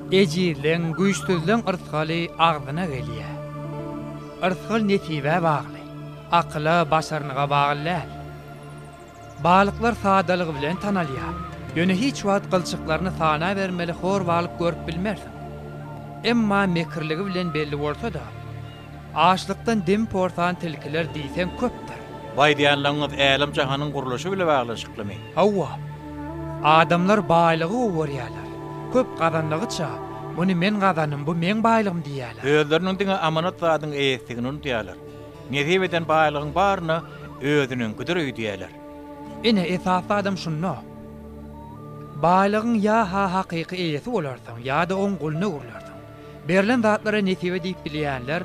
Ejizleň, güýçsüzleň yrsgaly agzyna gelýär. Yrsgal nesibä bagly, akyla, başarnyga bagly däl. Balyklar sadalygy bilen tanalýar. Ýöne hiç wagt gylçyklaryny sanabermeli hor balyk görüp bilmersiň. Emma mekirligi bilen belli bolsa-da, açlykdan dem porsan tilkiler diýseň köpdür. Bu aýdýanlaryňyz älem-jahanyň gurluşy bile baglanyşyklymy? Hawa. Adamlar baýlygy gowy görýärler. Köp gazandygyça, muny men gazandym, bu meň baýlygym diýýärler. Özleriniň diňe amanat zadyň eýesidigini unudýarlar. Nesip eden baýlygyň baryna özüniňkidir öýdýärler. Ine, esasy zadam şunda. Baýlygyň ýa-ha hakyky eýesi bolarsyň, ýa-da oň guluna öwrülersiň. Berlen zatlara nesibe diýip bilýänler,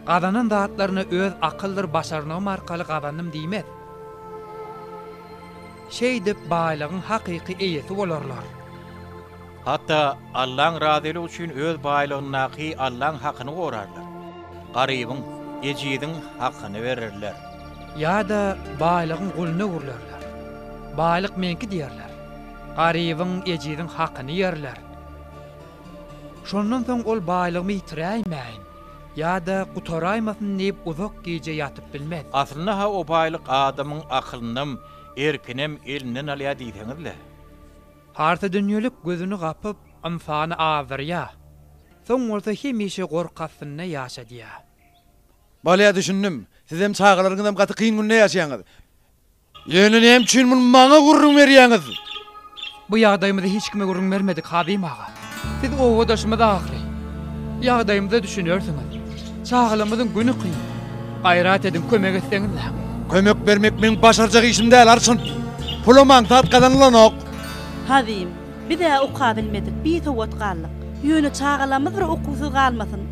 gazanan zatlaryna öz akyldyr başarnygym arkaly gazandym diýmez. Şeýdip baýlygyň hakyky eýesi bolarlar. Hatda Allaň razylygy üçin öz baýlygyndaky Allaň hakyny gorarlar. Garybyň, ejiziň hakyny bererler. Ýa-da baýlygyň guluna öwrülerler. Baýlyk meňki diýerler. Garybyň, ejiziň hakyny iýerler. Şondan soň ol baýlygymy ýitiräýmäýin ýa-da gutaraýmasyn diýip uzak gije ýatyp bilmez. Aslynda-ha o baýlyk adamyň akylynam, erkinem elinden alýar diýseňiz-le. Harsydünýelik gözüni gapyp, ynsany azdyrýar. Soň bolsa hemişe gorky astynda ýaşadýar. Bolýa düşündim. Sizem çagalaryňyzam gaty kyn günde ýaşaýaňyz. Ýöne näme üçin muny maňa gürrüň berýäňiz? Bu ýagdaýymyzy hiç kime gürrüň bermedik, Hazym aga. Siz obadaşymyz ahyry. Ýagdaýymyza düşünersiňiz. Çagalarymyzyň güni kyn. Gaýrat ediň, kömek etseňiz-dä. Kömek bermek meň başarjak işim däl, Arçyn. Pulam aňsat gazanylanok. Hazym, biz-ä okabilmedik, bisowat galdyk. Ýöne çagalarymyz bir okuwsyz galmasyn.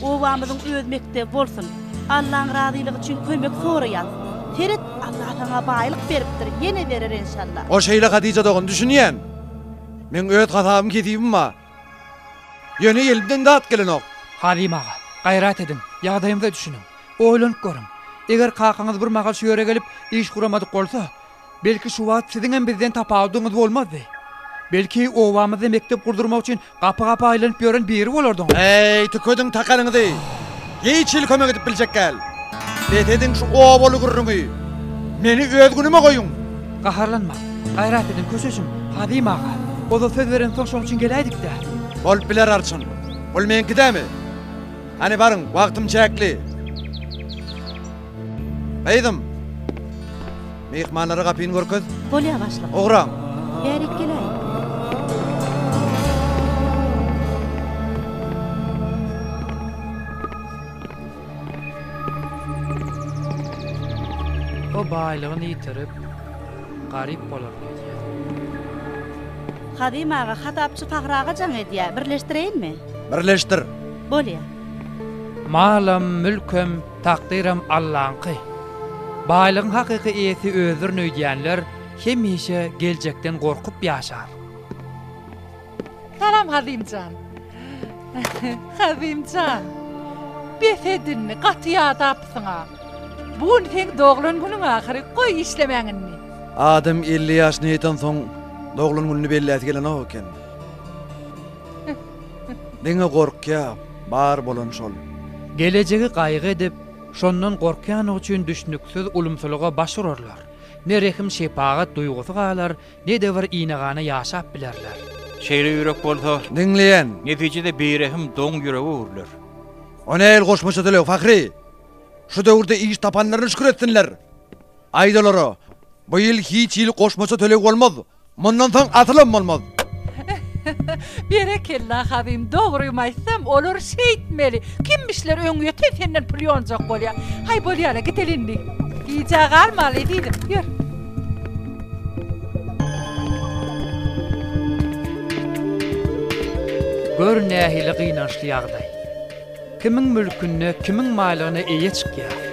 Obamyzyň öz mekdebi bolsun. Allaň razylygy üçin kömek soraýas. Seret, Alla saňa baýlyk beripdir, ýene berer enşalla. O şeýle Hatyja dogan, düşünýän. Meň öz hasabym kesibim bar. Ýöne elimden zat gelenok. Hazym aga, gaýrat ediň, ýagdaýymyza düşüniň. Oýlanyp görüň. Eger kakaňyz bir mahal şu ýere gelip, iş guramadyk bolsa, belki şu wagt siziňem bizden tapawudyňyz bolmazdy. Belki obamyzda mekdep gurdurmak üçin gapy-gapy aýlanyp ýören biri bolardyňyz. Äý, tükediň takanyňyzy! Hiç hili kömek edip biljek däl. Bes ediň şu obaly gürrüňi. Meni öz günüme goýuň. Gaharlanmaň. Gaýrat ediň, köşeşiň, Hazym aga. Ozal söz berensoň şoň üçin geläýdik-dä. Bolup biler, Arçyn. Pul meňki dämi? Hany baryň, wagtym çäkli. Gyzym! Myhmanlara gapyny görkez. Bolýa başlyk. Ugraň. Bärik geläý. O baýlygyny ýitirip, garyp bolaryn öýdýär. Hazym aga, hasapçy Fahry aga jaň edýär, birleşdireýinmi? Birleşdir. Bolýa. Malam, mülkem, takdyram Allaňky. Baýlygyň hakyky eýesi özüdirin öýdýänler hemişe geljekden gorkup ýaşar. Salam Hazymjan. Hazymjan. Bes et indi, gaty ýadapsyň-a. Bu gün seň doglan günüň ahyry, goý işlemäň indi. Adam 50 ýaşyna ýetensoň doglan gününi belläsi gelenok eken. Diňe gorkýa, bar bolan şol. Gelejegi gaýgy edip, şondan gorkýany üçin düşnüksiz ulumsylyga baş urarlar. Ne rehim-şepagat duýgusy galar, Ne-de bir ine-gana ýaşap bilerler. Şeýle ýürek bolsa. Diňleýän. Netijede birehim doň ýürege öwrüler. O nähili goşmaça töleg, Fahri? Şu döwürde iş tapanlaryna şükür etsinler. Aýt olara, bu ýyl hiç hili goşmaça töleg bolmaz. Mundan soň asylam bolmaz. Berekella Hazym, dogrymy aýtsam, olar şeýtmeli. Kimmişler öňýeten senden pul ýonjak bolýa. Haý bolýala gideli indi. Gijä galmaly ezizim, ýör. Gör nähili gynançly ýagdaý. Kimiň mülkünde kimiň baýlygyna eýe çykýar?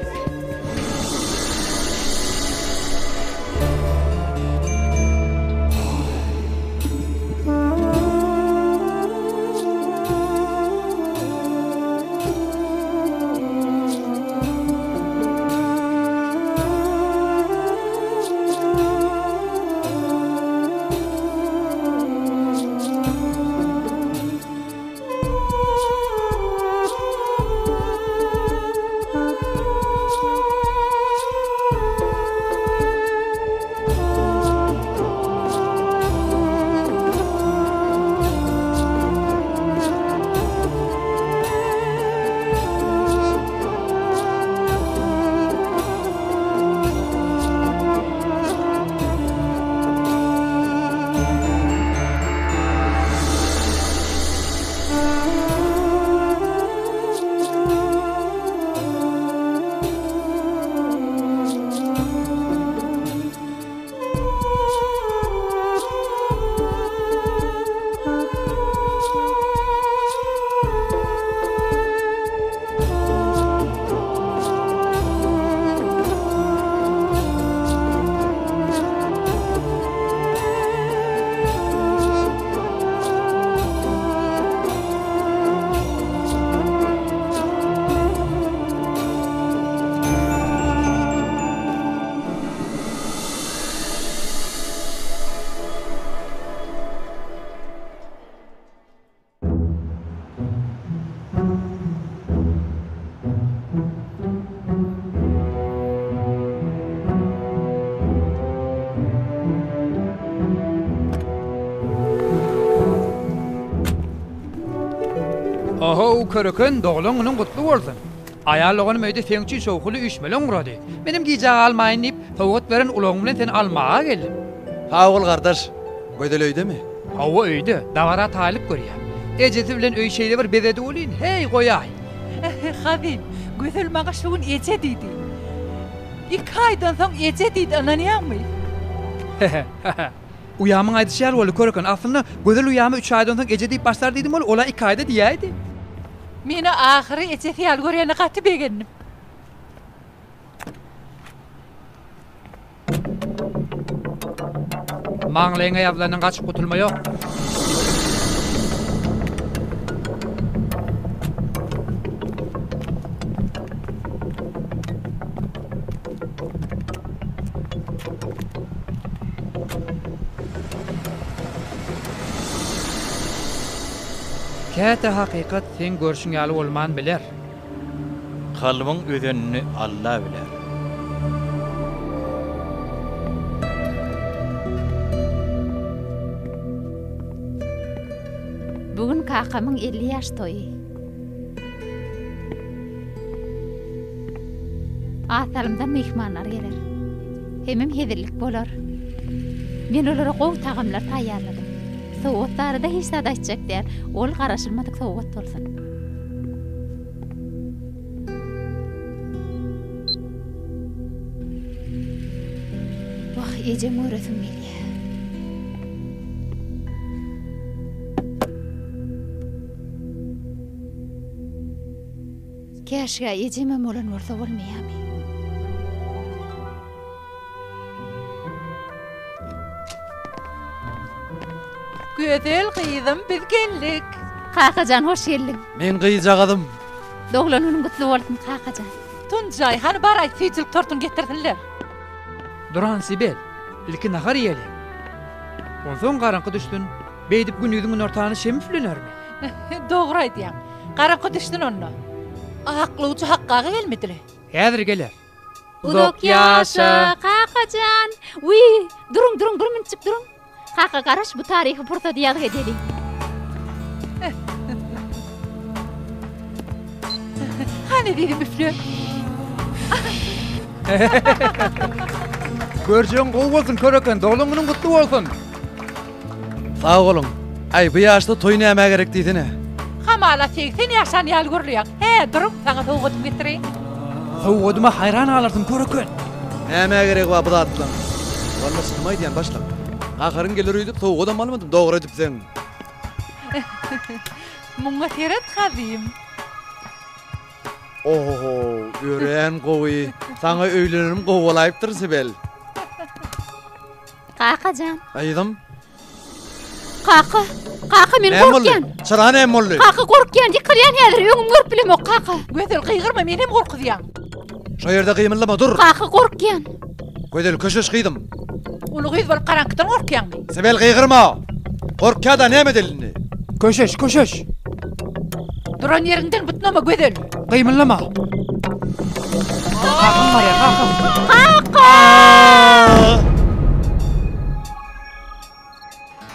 Köreken, doglan günüň gutly bolsun! Aýal doganym öýde seň üçin şowhunly üýşmeleň gurady. Menem gijä galmaýyn diýip, sowgat beren ulagym bilen seni almaga geldim. Sag bol gardaş. Gözel öýdemi? Hawa öýde, dabara taýlyk görýär. Ejesi bilen öýi şeýle bir bezedi welin, heý goýaý. Hazyn, Gözel maňa şu gün eje diýdi. Iki aýdan soň eje diýdi, ynanýaňmy? Hehe. Uýamyň aýdyşy ýaly boldy, köreken. Aslynda, Gözel uýama üç aýdan soň eje diýip başlar diýdim weli, ol-a iki aýda diýäýdi. Meni ahyry ejesi ýaly görýänine gaty begendim. Maňlaýyňa ýazylandan gaçyp gutulma ýok. Käte hakykat seň görşüň ýaly bolman biler. Kalbyň özenini Alla biler. Bu gün kakamyň 50 ýaş toýy. Az salymdan myhmanlar geler. Hemem hezillik bolar. Men olara gowy tagamlar taýýarladym. Sowgat barada hiç zat aýtjak däl. Ol garaşylmadyk sowgat bolsun. Wah, ejem göresim gelýär. Käşgä ejemem bolan bolsa bolmaýamy? Gözel gyzym biz geldik. Kakajan hoş geldiň. Men gyzjagazym. Doglan günüň gutly bolsun kakajan. Tunjaý hany bar aýt süýjülik tortuny getirsinler. Duran Sibel, ilki nahar iýeli. Onsoň garaňky düşsün. Beýdip gündiziň günortany şem üflenermi? Dogry aýdýaň. Garaňky düşsün onda. Aklawjy Hakgy aga gelmedile. Häzir geler. Uzak ýaşa, kakajan! Wiý, duruň, duruň, bir minutjyk duruň. Kaka, garaş, bu taryhy pursady ýazgy edeliň. Hany ezizim üfle. Görjegiň gowy bolsun, köreken, doglan günüň gutly bolsun! Sag boluň. Aý, bu ýaşda toý nämä gerek diýsene. Hamala 80 ýaşan ýaly gürleýäň. Hä, duruň, saňa sowgadymy getireýin. Sowgadyma haýran galarsyň, köreken. Nämä geregi bar bu zatlaň? Walla çynymy aýdýan, başlyk. Gaharyň geler öýdüp sowgadam almadym, dogry edipsiň. Muňa seret, Hazym. Ohoho, örän gowy. Saňa öýlenenim gowy bolaýypdyr, Sibel. Kakajan. Gyzym. Kaka, kaka men Näme boldy? gorkýan. Çyra näme boldy? Kaka gorkýan, ýykylýan häzir, öňüm görüp bilemok kaka. Gözel gygyrma, meni hem gorkuzýaň. Şo ýerde gymyldama, dur. Kaka gorkýan. Gözel köşeş gyzym. Uly gyz bolup garaňkydan gorkýaňmy? Sibel gygyrma. Gorkýa-da näme edeli indi? Köşeş, köşeş. Duran ýeriňden butnama Gözel. Gymyldama. Kakam barýar, kakam. Kaka!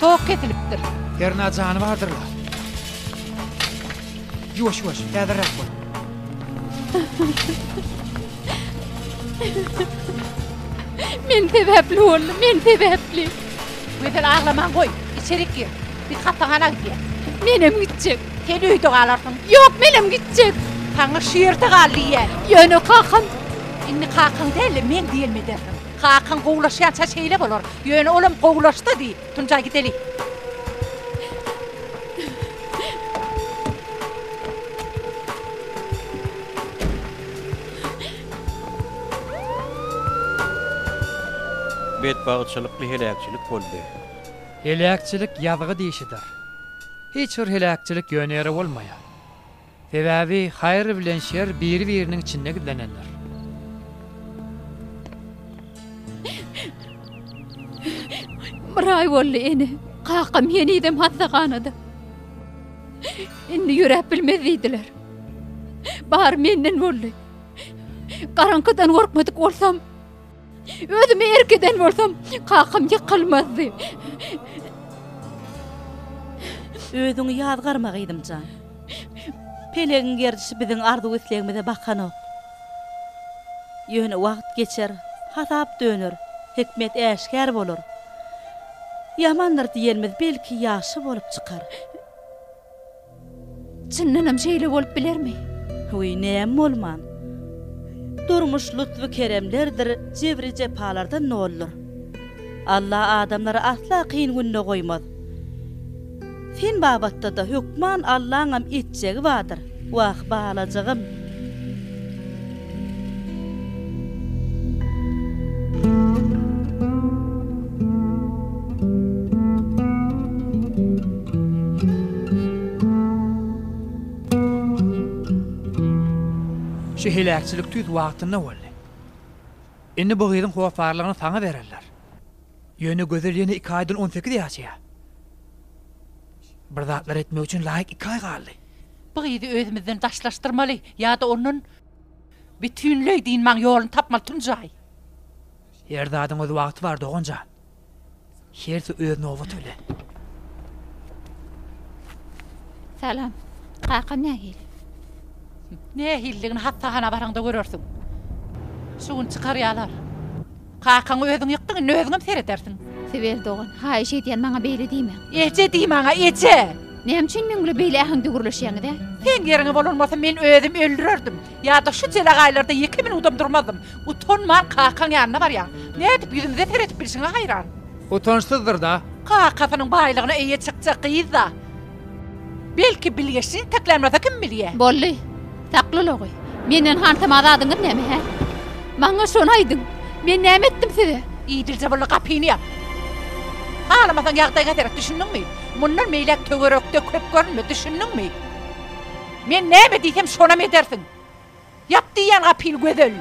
Tok kesilipdir. Hernä jany bardyrlar. Ýuwaş, ýuwaş, häzirräk bol. Men sebäpli boldy, men sebäpli. Gözel aglamaň goý, içerik gir. Biz hassahana gidýäs. Menem gitjek. Sen öýde galarsyň. Ýok, menem gitjek. Saňa şu ýerde gal diýýän. Ýöne kakam. Indi kakaň däl-de, meň diýenimi edersiň. Kakaň gowulaşýança şeýle bolar. Ýöne olam gowulaşdy diý. Tunjaý gideli. Betbagtçylykly heläkçilik boldy. Heläkçilik ýazgy dişidir. Hiç bir heläkçilik ýöne ýere bolmaýar. Sebäbi haýyr bilen şer biri-biriniň içinde gizlenendir. Bir aý boldy ene, kakam henizem hassahanada. Indi ýöräp bilmez diýdiler. Bary menden boldy. Garaňkydan gorkmadyk bolsam, Özüme erk eden bolsam, kakam ýykylmazdy. Özüňi ýazgarma gyzym jan. Pelegiň gerdişi biziň arzuw-islegimize bakanok. Ýöne wagt geçer, hasap döner, hikmet äşgär bolar. Ýamandyr diýenimiz belki ýagşy bolup çykar. Çyndanam şeýle bolup bilermi? Wiý, näme bolman. Durmuş lutfy-keremlerdir, jebri-jepalardan doludyr. Allah adamlary asla kyn günde goýmaz. Sen babatda-da hökman Allaňam etjegi bardyr. Wah, balajygym! Şu heläkçilik tüýs wagtynda boldy. Indi bu gyzyň hossarlygyny saňa bererler. Ýöne Gözel ýene iki aýdan on sekiz ýaşaýar. Bir zatlar etmek üçin laýyk iki aý galdy. Bu gyzy özümizden daşlaşdyrmaly ýa-da ondan bütinleý dynmagyň ýoluny tapmaly Tunjaý. Her zadyň öz wagty bar dogan jan. Hersi öz nobaty bilen. Salam. Kakam nähili? Nähilidigini hassahana baraňda görersiň. Şu gün çykarýalar. Kakaňy özüň ýykdyň, indi özüňem seredersiň. Sibel dogan, haýyş edýän maňa beýle diýmäň. Eje diý maňa, eje! Näme üçin meň bilen beýle äheňde gürleşýäňiz, ä? Seň ýeriňe bolan bolsa men özüm öldürerdim. Ýa-da şu jelegaýlarda ýeke minudam durmazdym. Utanman kakaň ýanyna barýaň. Nädip ýüzümize seredip bilşiňe haýran. Utançsyzdyr-da. Kakasynyň baýlygyna eýe çykjak gyz-da. Belki bilgeşlin teklän bolsa kim bilýä. Boldy. Sakla logy. Menden hantama zadyňyz näme, hä? Maňa şony aýdyň. Men näme etdim size? Idilje boldy gapyny ýap. Halamasaň ýagdaýyňa seret, düşündiňmi? Mundan beýläk töwerekde köp görünme, düşündiňmi? Men näme diýsem şonam edersiň. Ýap diýýän gapyny Gözel.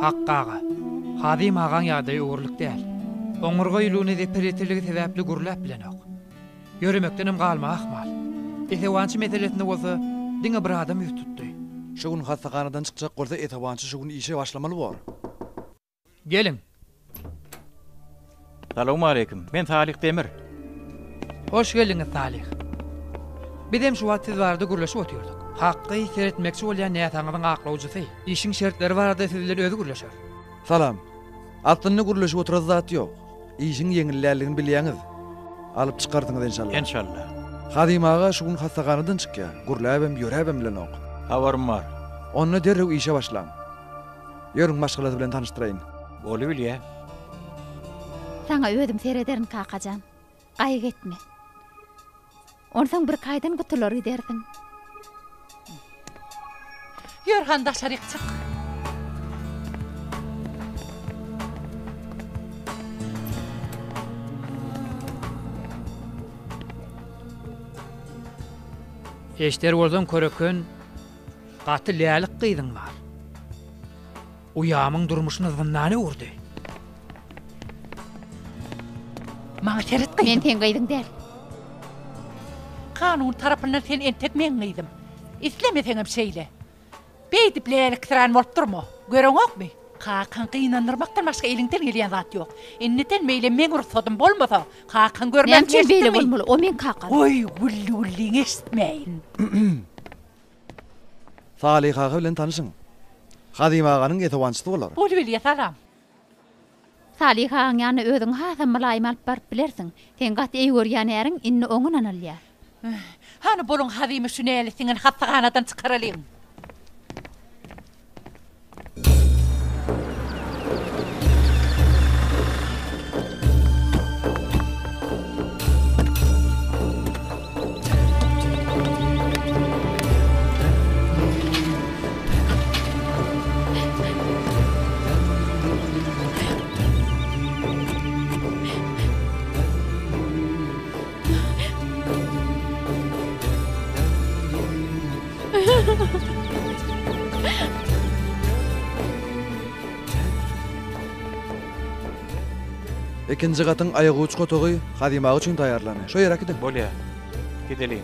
Hakgy aga, Hazym agaň ýagdaýy öwürlik däl. Oňurga ýüligine zeper ýetirligi sebäpli gürläp bilenok. Ýöremekdenem galmagy ahmal. Esewançy meselesinde bolsa diňe bir adam ýüz tutdy. Şu gün hassahanadan çykjak bolsa esewançy şu gün işe başlamaly bor. Geliň. Salowmaleýkim. Men Salyh Demir. Hoş geldiňiz Salyh. Bizem şu wagt siz barada gürleşip otyrdyk. Hakgy seretmekçi bolýan näsagyňyzyň aklawjysy. Işiň şertleri barada siz bilen özi gürleşer. Salam. Aslynda gürleşip oturan zat ýok. Işiň ýeňil däldigini bilýäňiz. Alyp çykarsyňyz enşalla. Enşalla. Hazym aga şu gün hassahanadan çykýar. Gürläbem, ýöräbem bilenok. Habarym bar. Onda derrew işe başlaň. Ýörüň maşgalasy bilen tanyşdyraýyn. Bolubilýä. Saňa özüm serederin kakajan. Gaýgy etme. Onsoň birki aýdan gutular gidersiň. Ýör han daşaryk çyk. Eşder bolsaň köreken gaty lälik gyzyň bar. Uýamyň durmuşyny zyndana öwürdi. Maňa seret gyzym. Men seň gyzyň däl. Kanun tarapyndan sen entek meň gyzym. Islemeseňem şeýle. Beýdip läliksirän bolup durma. Göreňokmy? Kakaň gynandyrmakdan başga eliňden gelýän zat ýok. Indiden beýle meň rugsadym bolmasa, kakaň görmez Näme üçin beýle bolmaly? O meň kakam. Goý, gülli-gülliňi eşitmäýin. Salyh aga bilen tanyşyň. Hazym aganyň esewançysy bolar. Bolubilýä salam. Salyh agaň ýanyna özüňi hasam mylaýym alyp baryp bilersiň. Seň gaty eý görýän äriň indi oňa ynanylýar. Hany boluň Hazymy şu nälet siňen hassahanadan çykaralyň. Ikinji gatyň aýaguç otagy Hazym aga üçin taýýarlandy. Şo ýere äkidiň. Bolýa. Gideliň.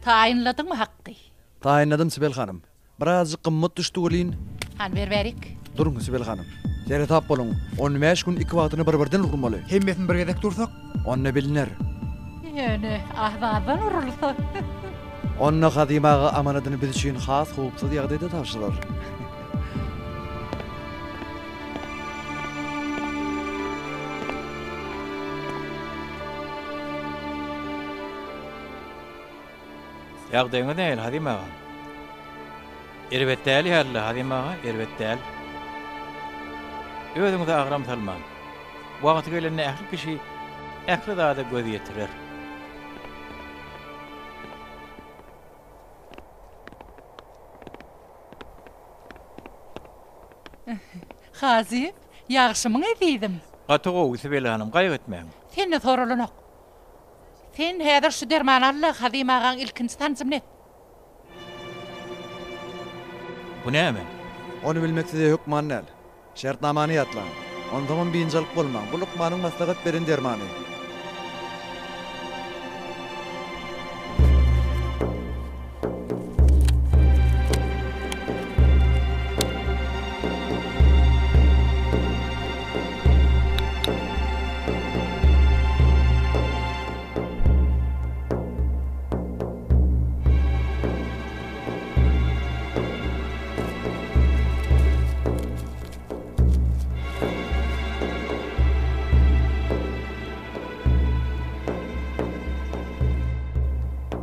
Taýynladyňmy Hakgy? Taýynladym Sibel hanym. Birazjyk gymmat düşdi welin. Hany ber bärik. Duruň Sibel hanym. Seresap boluň. On bäş gün iki wagtyny bir-birden urmaly. Hemmesini bir gezek dursak? Onda biliner. Ýöne az-azdan urulsa. Onda Hazym aga amanadyny biz üçin has howpsuz ýagdaýda tabşyrar. Ýagdaýyňyz nähili, Hazym aga? Erbet däl ýaly-la, Hazym aga, erbet däl. Özüňize agram salmaň. Wagty gelende ähli kişi ähli zada göz ýetirer. Hazym, ýagşymyň ezizim? Gaty gowy, Sibel hanym, gaýgy etmäň. Senden soralanok. Sen häzir şu dermany al-da, Hazym agaň ilkinji sanjymyny et. Bu näme? Ony bilmek size hökman däl. Şertnamany ýatlaň. Onsoňam biynjalyk bolmaň, bu lukmanyň maslahat beren dermany.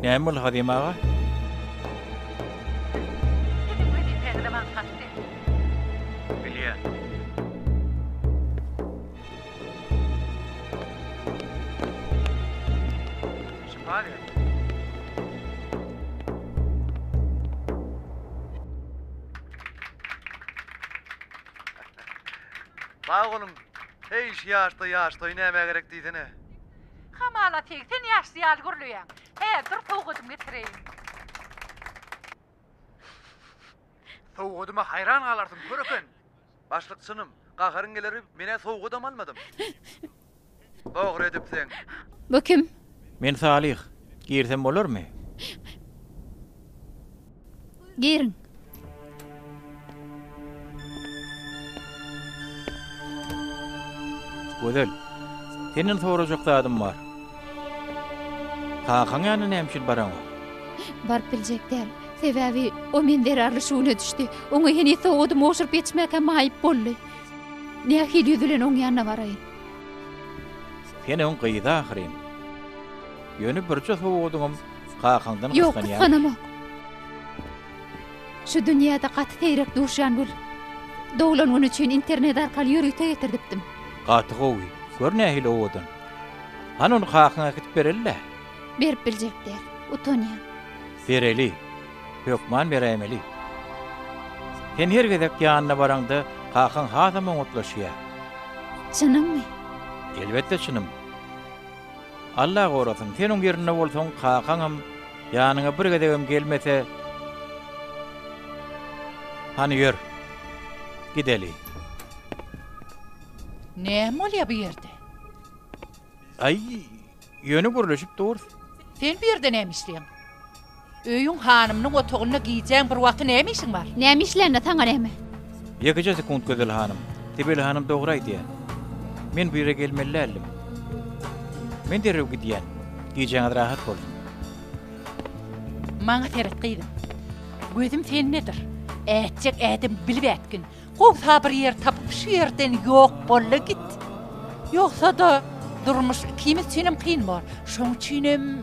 Näme boldy Hazym aga? Siziň wezipäňize maňa Bilýän. Şypa ber. Sag boluň. Heý, şu ýaşda ýaş toý nämä gerek diýsene. Hamala 80 ýaşly ýaly gürleýäň. Hä, dur sowgadymy getireýin. Sowgadyma haýran galarsyň kör eken. Başlyk çynym, gaharyň geler men-ä sowgadam almadym. Dogry edipsiň. Bu kim? Men Salyh. Girsem bolarmy? Giriň. Gözel, senden sorajak zadym bar. Kakaň ýanyna näme üçin baraňok? Baryp biljek däl. Sebäbi o men zerarly şu güne düşdi. Oňa heniz sowgadymy gowşuryp ýetişmäkäm maýyp boldy. Nähili ýüz bilen oň ýanyna baraýyn? Sen oň gyzy ahyryn. Ýöne birje sowgadyňam kakaňdan Ýok, gysganýaň. gysganamok. Şu dünýäde gaty seýrek duşýan gül. Doglan güni üçin internet arkaly ýörite getirdipdim. Gaty gowy. Gör nähili owadan. Hany ony kakaňa äkidip bereli-dä. Berip biljek däl. Utanýan. Bereli. Hökman beräýmeli. Sen her gezek ýanyna baraňda kakaň hasam oňatlaşýar. Çynyňmy? Elbetde çynym. Alla gorasyn, sen oň ýerinde bolsaň kakaňam ýanyňa bir gezegem gelmese, hany ýör, gideli. Näme bolýa bu ýerde? Aý, ýöne gürleşip durus. Sen bu ýerde näme işleýäň? Öýüň hanymynyň otagynda gijäň bir wagty näme işiň bar? Näme işlände saňa näme? Ýekeje sekunt Gözel hanym. Sibel hanym dogry aýdýar. Men bu ýere gelmeli däldim. Men derrew gidýän. Gijäňiz rahat bolsun. Maňa seret gyzym. Gözüm sendedir. Ätjek ädim bilip ätgin. Gowsa bir ýer tapyp şu ýerden ýok bol-da git. Ýogsa-da durmuş ikimiz üçinem kyn bor. Şoň üçinem.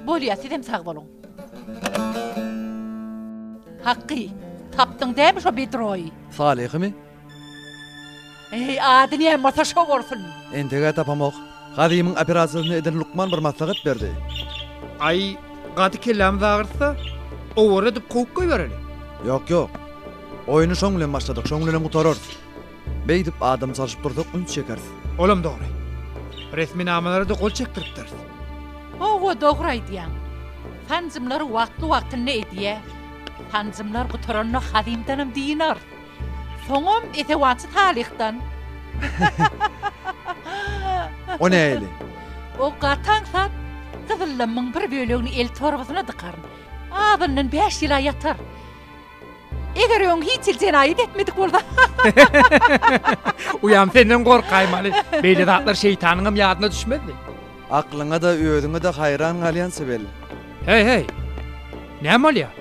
Bolýa, sizem sag boluň. Hakky, tapdyň dämi şo bedroýy? Salyhymy? Eý, ady näme bolsa şo bolsun. Entegä tapamok. Hazymyň operasiýasyny eden lukman bir maslahat berdi. Aý, gaty kellämiz agyrtsa, owara edip kowup goýbereli. Ýok, ýok. Oýny şoň bilen başladyk, şoň bilenem gutararys. Beýdip adam çalşyp dursak üns çekeris. Olam dogry. Resminamalara-da gol çekdiripdiris. Hawa, dogry aýdýaň. Sanjymlary wagtly-wagtynda edýä. Sanjymlar gutaranda Hazymdanam dynarys. Soňam esewançy Salyhdan. O nähili? O gaty aňsat. Gyzyllamyň bir bölegini el torbasyna dykaryn. Azyndan bäş ýyl-a ýatar. Eger öň hiç hili jenaýat etmedik bolsa. Uýam senden gorkaýmaly. Beýle zatlar şeýtanyňam ýadyna düşmezdi. Aklyňa-da, özüňe-de haýran galýan Sibel. Heý, heý. Näme bolýar?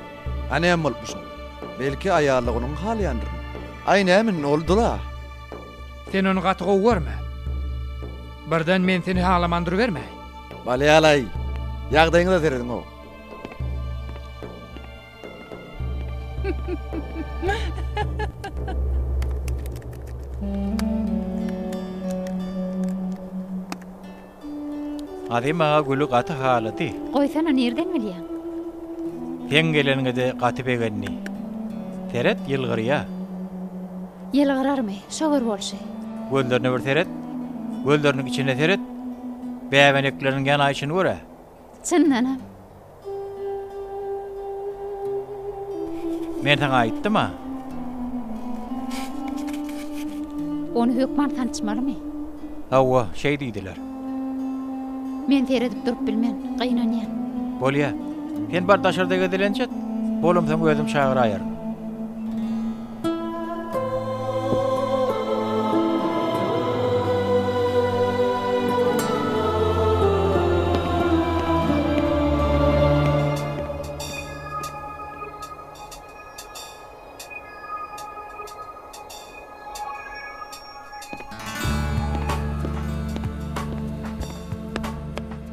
A näme bolupmyşyn? Belki aýallygynyň halaýandyryn. Aý näme indi ol dul-a. Sen ony gaty gowy görme. Birden men seni halaman durubermäý. Bolýa-laý. Ýagdaýyňyza serediň-ow. Azim aga güli gaty halady. Goýsana nirden bilýäň? Seň geleniňede gaty begendi. Seret ýylgyrýa. Ýylgyrarmy, şo bir bolşy. Gözlerine bir seret. Gözleriniň içine seret. Bäbenekleriniň ýanaýşyny gör-ä. Çyndanam. Men saňa aýtdym-a. Ony hökman sançmalymy? Hawa, şeý diýdiler. Men seredip durup bilmen, gynanýan. Bolýa. Sen bar daşarda gezelenç et. Bolamsoň özüm çagyraýaryn.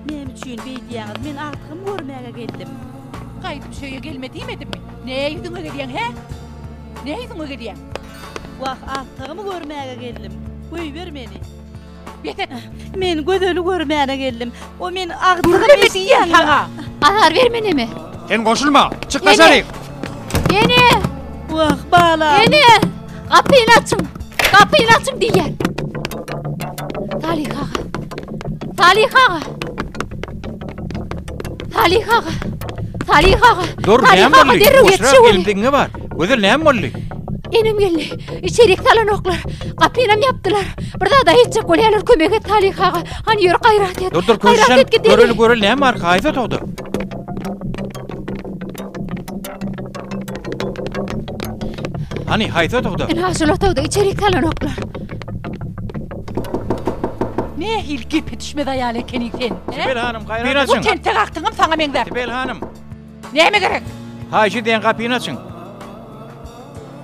Näme üçin beýdýäňiz? Men agtygymy görmäge geldim. Gaýdyp şu öýe gelme diýmedimmi? Nä ýüzüňe gelýäň, hä? Nä ýüzüňe gelýäň? Wah, agtygymy görmäge geldim. Goýber meni. Bes et! Men Gözeli görmäne geldim. O men agtygymy Gürleme diýýän saňa! Azar berme neme? Sen goşulma! Çyk daşaryk! Ene! Wah, balam! Ene! Gapyny açyň! Gapyny açyň diýýän! Salyh aga! Salyh aga! Salyh aga! Salyh aga! Dur, Salyh näme aga, boldy? derrew Boşrak ýetişeweri! gelin diňe bar. Gözel näme boldy? Enem geldi. Içerik salanoklar. Gapynam ýapdylar. Bir zada etjek bolýarlar. Kömek et Salyh aga. Hany ýör gaýrat et. Dur dur Gaýrat köşeşen. et gideli. Göreli göreli näme bar? Haýsy otagda? Hany haýsy otagda? Ynha şol otagda içerik salanoklar. Nähili gepe düşmez aýal ekeniň sen, hä? Sibel hanym gaýrat Bu ediň. tentek agtygyňam saňa meňzäp. Sibel hanym. Näme gerek? Haýyş edýän gapyny açyň.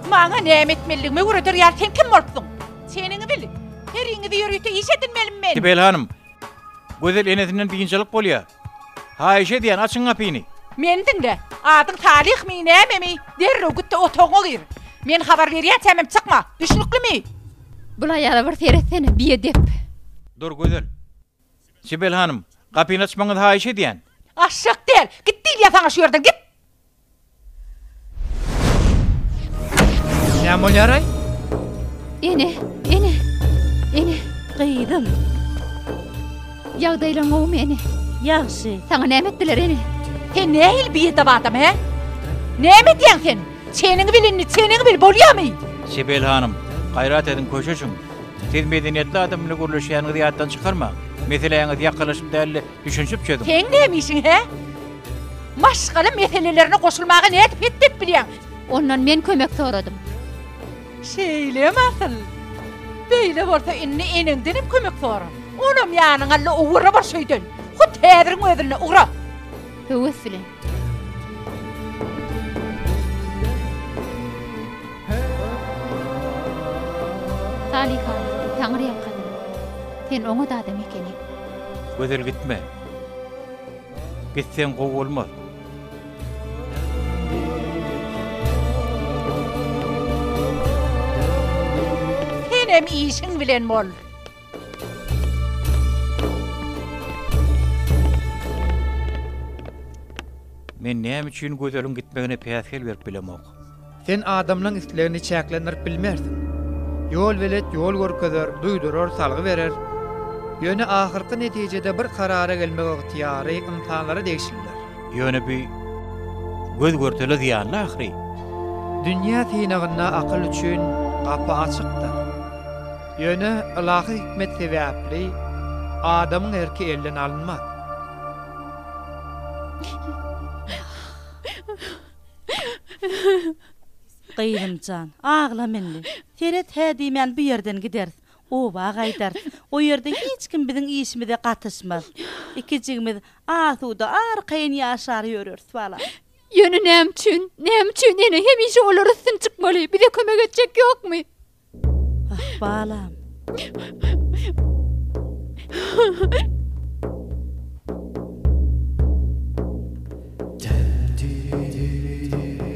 Maňa näme etmelidigimi öwreder ýaly sen kim bolupsyň? Çeniňi bil. Heriňizi ýörite iş edinmelimi men? Sibel hanym, Gözel enesinden biynjalyk bolýar. Haýyş edýän, açyň gapyny. Meni diňle. Adyň Salyhmy, nämemi, derrew git-de otagyňa gir. Men habar berýänçämem çykma. Düşnüklimi? Bul aýala bir seretsene, biedep. Dur, Gözel. Sibel hanym, gapyny açmagyňyzy haýyş edýän. Aşak däl. Git diýilýär saňa şu ýerden, git! Näme bolýar-aý? Ene, ene, ene. Gyzym. Ýagdaýlaryň gowumy, ene? Ýagşy. Saňa näme etdiler, ene? Sen nähili biedep adam, hä? Näme edýäň sen? Çeniňi bil indi, çeniňi bil, bolýamy? Sibel hanym, gaýrat ediň, köşeşiň. Siz medeniýetli adam bilen gürleşýäniňizi ýatdan çykarmaň. Meseläňizi ýakalaşyp däl-de, düşünişip çözüň. Seň näme işiň, hä? Maşgala meselelerine goşulmaga nädip hetdi edip bilýäň? Ondan men kömek soradym. Şeýlemi asyl? Beýle bolsa indi eneňdenem kömek sora. Onam ýanyňa al-da ugra bar şu öýden. Hut häziriň özünde ugra. Höwes bilen. Salyh aga, Taňry ýalkasyn. Sen oňat adam ekeniň. Gözel gitme. Gitseň gowy bolmaz. Senem işiň bilen bol. Men näme üçin Gözeliň gitmegine päsgel berip bilemok? Sen adamlaň islegini çäklendirip bilmersiň. Ýolbelet ýol görkezer, duýdurar, salgy berer. Ýöne ahyrky netijede bir karara gelmek ygtyýary ynsanlara degişlidir. Ýöne bu göz-görtele zyýanly ahyry. Dünýä synagynda akyl üçin gapy açykdyr. Ýöne ylahy hikmet sebäpli adamyň erki elden alynmaz. Gyzym jan, aglama indi. Seret, hä diýmän bu ýerden gideris. Oba gaýdarys. O ýerde hiç kim biziň işimize gatyşmaz. Ikijigimiz asuda, arkaýyn ýaşar ýöreris, balam. Ýöne näme üçin, näme üçin ene hemişe olara üstün çykmaly? Bize kömek etjek ýokmy? Ah, balam.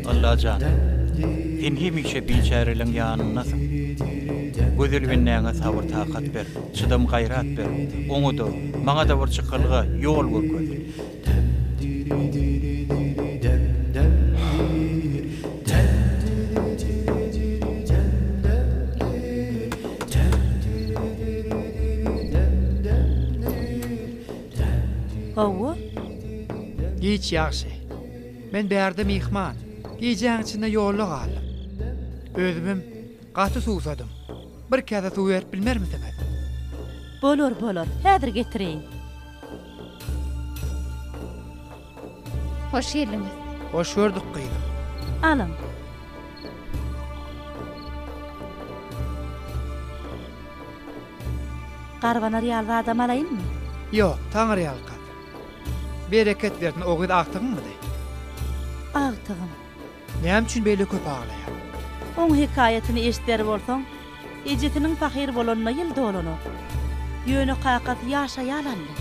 Allajan, sen hemişe biçäreleriň ýanyndasyň. Gözel bendäňe sabyr-takat ber, çydam-gaýrat ber, oňa-da, maňa-da bir çykalga, ýol görkez. Hawa. Giç ýagşy. Men bärde myhman. Gijäň içinde ýolda galdym. Özümem gaty suwsadym. Bir käse suw berip bilmermisiňiz? Bolar, bolar. Häzir getireýin. Hoş geldiňiz. Hoş gördük gyzym. Alyň. Garbanar ýaly zadam alaýynmy? Ýok, taňryýalkasyn. Bereket bersin, o gyz agtygyňmydy? Agtygym. Näme üçin beýle köp aglaýar? Oň hekaýatyny eşider bolsaň, ejesiniň pahyr bolanyna ýyl dolanok. Ýöne kakasy ýaş aýal aldy.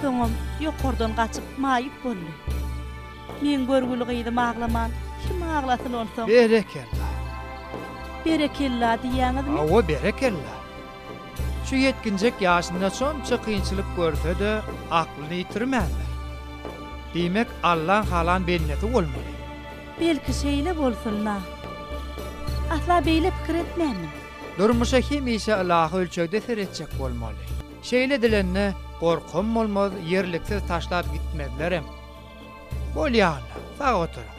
Soňam ýokardan gaçyp maýyp boldy. Meň görgüli gyzym aglaman, kim aglasyn onsoň? Berekella! Berekella diýýäňizmi? Hawa, berekella! Şu ýetginjek ýaşynda şonça kynçylyk görse-de, aklyny ýitirmändir. Diýmek, Allaň halan bendesi bolmaly. Belki şeýle bolsun-da. Asla beýle pikir etmändim. Durmuşa hemişe ylahy ölçegde seretjek bolmaly. Şeýle edilende, gorkam bolmaz, ýerliksiz taşlap gitmezlerem. Bolýa-la, sag oturyň.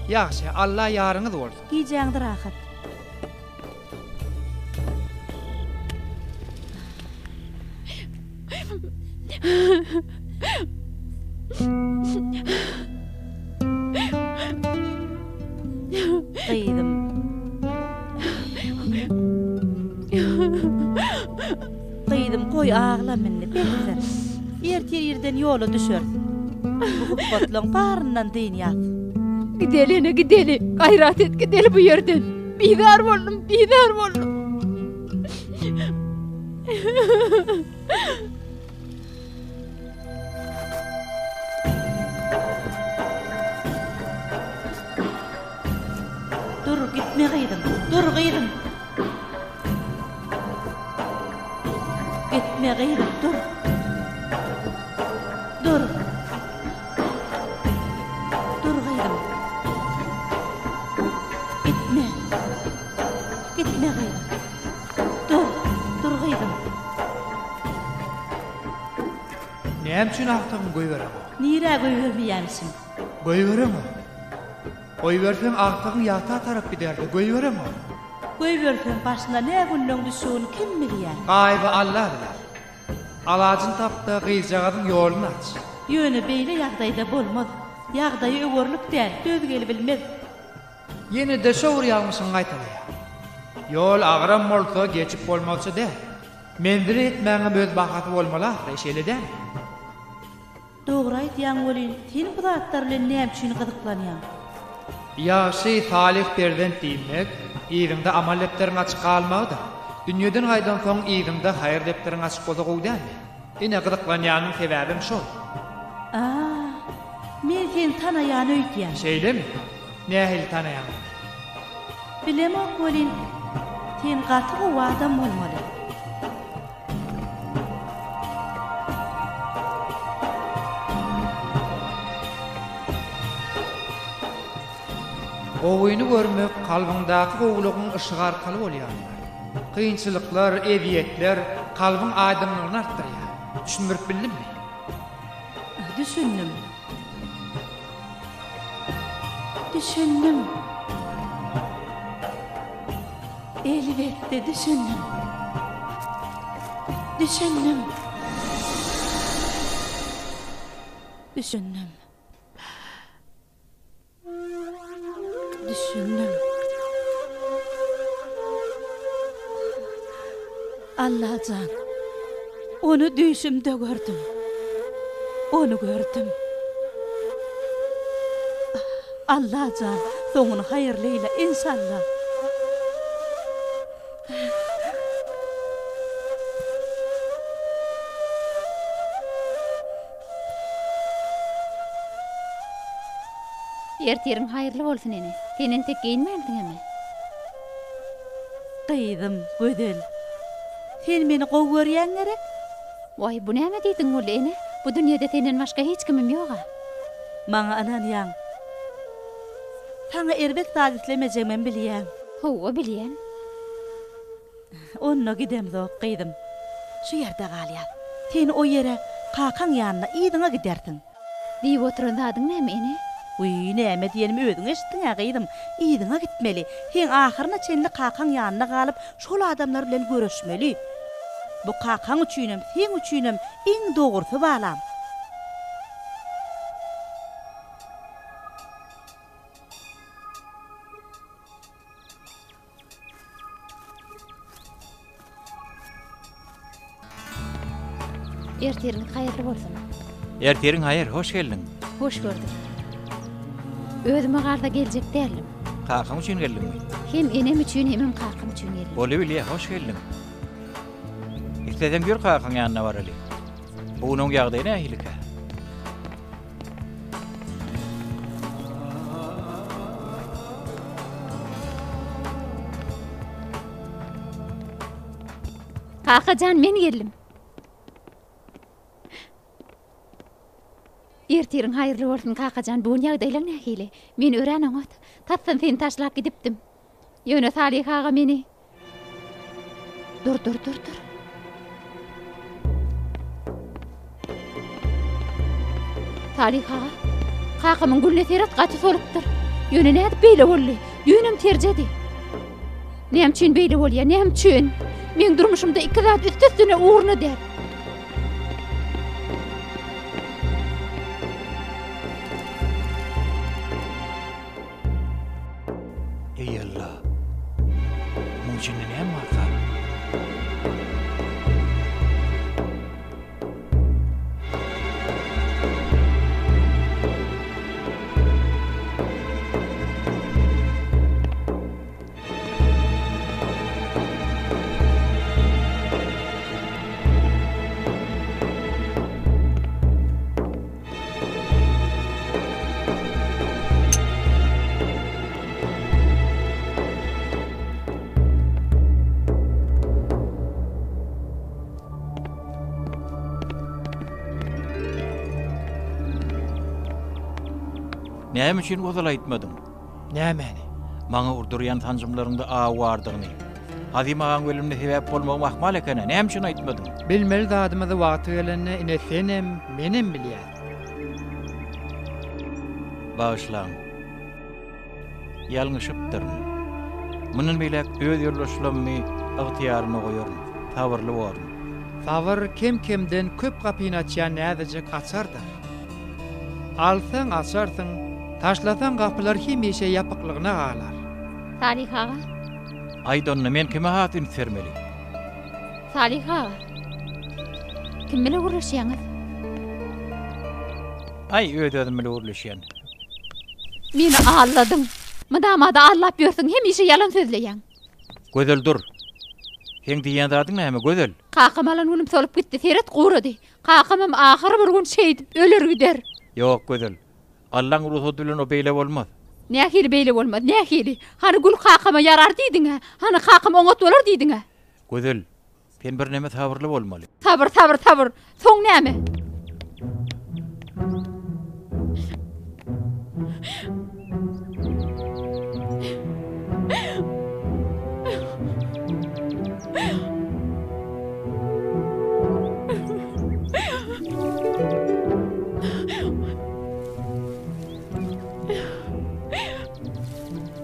Ýagşy, Alla ýaryňyz bolsun. Gijäňiz rahat. Gyzym. Gyzym, goý aglama indi, besdir. Ertir irden ýola düşeris. Bu hupbatlaň baryndan dynýas. Gideli ene, gideli. Gaýrat et, gideli bu ýerden. Bizar boldum, bizar boldum. Dur, gitme gyzym, dur gyzym. Gitme gyzym, dur. Dur. Dur gyzym. Gitme. Gitme gyzym. Dur, dur gyzym. Näme üçin agtygyňy goýbereňok? Nirä goýbermeýämişim? Goýbereňok. Goýberseň agtygyň ýata tarap giderdi, goýbereňok. Goýberseň başyna nä günleň düşjegini kim bilýär? Gaýyby Alla biler. Alajyny tap-da gyzjagazyň ýoluny aç. Ýöne beýle ýagdaýda bolmaz. Ýagdaýy öwerlik däl, döz gelibilmez. Ýene-de şo bir ýalňyşyňy gaýtalaýaň. Ýol agyram bolsa, geçip bolmazça däl. Menzile ýetmäňem öz bahasy bolmaly ahyry, şeýle dälmi? Dogry aýdýaň welin, sen bu zatlar bilen näme üçin gyzyklanýaň? Ýagşy, salyh perzent diýmek, yzyňda amal depderiň açyk galmagydyr. Dünýeden gaýdansoň yzyňda haýyr depderiň açyk bolsa gowy dälmi? Ine, gyzyklanýanyň sebäbem şol. A, men seni tanaýan öýdýän. Şeýlemi? Nähili tanaýaň meni? Bilemok welin, sen gaty gowy adam bolmaly. Gowyny görmek kalbyňdaky gowulygyň yşygy arkaly bolýandyr. Kynçylyklar, ezýetler kalbyň aýdyňlygyny artdyrýar. Düşündirip bildimmi? Düşündim. Düşündim. Elbetde düşündim. Düşündim. Düşündim. Düşündim. Allajan, ony düýşümde gördüm. Ony gördüm. Allajan, soňuny haýyrly eýle, enşalla. Ertiriň haýyrly bolsun ene. Sen entek geýinmänsiňemi? Gyzym, Gözel. Sen meni gowy görýäň gerek? Waý, bu näme diýdiň boldy ene? Bu dünýede senden başga hiç kimim ýog-a. Maňa ynanýaň. Saňa erbet zat islemejegimem bilýäň. Hawa, bilýän. Onda gidemzok, gyzym. Şu ýerde galýas. Sen o ýere, kakaň ýanyna yzyňa gidersiň. Diýip oturan zadyň näme, ene? Wiý, näme diýenimi özüň eşitdiň-ä, gyzym. Yzyňa gitmeli. Seň ahyryna çenli kakaň ýanynda galyp, şol adamlar bilen görüşmeli. Bu kakaň üçinem, seň üçinem iň dogrusy, balam. Ertiriňiz haýyrly bolsun. Ertiriň haýyr, hoş geldiň. Hoş gördük. Özüme galsa geljek däldim. Kakaň üçin geldiňmi? Hem enem üçin, hemem kakam üçin geldim. Bolubilýä, hoş geldiň. Isleseň ýör kakaň ýanyna baraly. Bu gün oň ýagdaýy nähilikä? Kaka jan men geldim. Ertiriň haýyrly bolsun kakajan bu gün ýagdaýlaň nähili? Men örän oňat. Tasdan seni taşlap gidipdim. Ýöne Salyh aga meni Dur, dur, dur, dur. Salyh aga, kakamyň gülüne seret gaty solupdyr. Ýöne nädip beýle boldy? Düýnem terjedi. Näme üçin beýle bolýar? Näme üçin? Meň durmuşymda iki zat üst-üstüne ugruna däl. Eý Alla! Muň içinde näme barka? Näme üçin ozal aýtmadyň? Nämäni? Maňa urdurýan sanjymlaryňda aw bardygyny. Azim agaň ölümine sebäp bolmagym ahmal eken-ä, näme üçin aýtmadyň? Bilmeli zadymyzy wagty gelende ine senem, menem bilýäs. Bagyşlaň. Ýalňyşypdyryn. Mundan beýläk öz ýoldaşlammy ygtyýaryma goýaryn. Sabyrly borun. Sabyr kem-kemden köp gapyny açýan näzijek açardyr. Alsaň açarsyň, taşlasaň gapylar hemişe ýapyklygyna galar. Salyh aga. Aýt onda, men kime has üns bermeli? Salyh aga. Kim bile gürleşýäňiz? Aý, öz-özüm bile gürleşýän. Meni aldadyň. Mydama-da aldap ýörsüň, hemişe ýalan sözleýäň. Gözel dur. Seň diýýän zadyň näme, Gözel? Kakam alan günüm solup gitdi, seret gurady. Kakamam ahyry bir gün şeýdip öler gider. Ýok, Gözel. Allaň rugsady bilen o beýle bolmaz. Nähili beýle bolmaz, nähili? Hany gül kakama ýarar diýdiň-ä? Hany kakam oňat bolar diýdiň-ä? Gözel, sen birneme sabyrly bolmaly. Sabyr, sabyr, sabyr. Soň näme?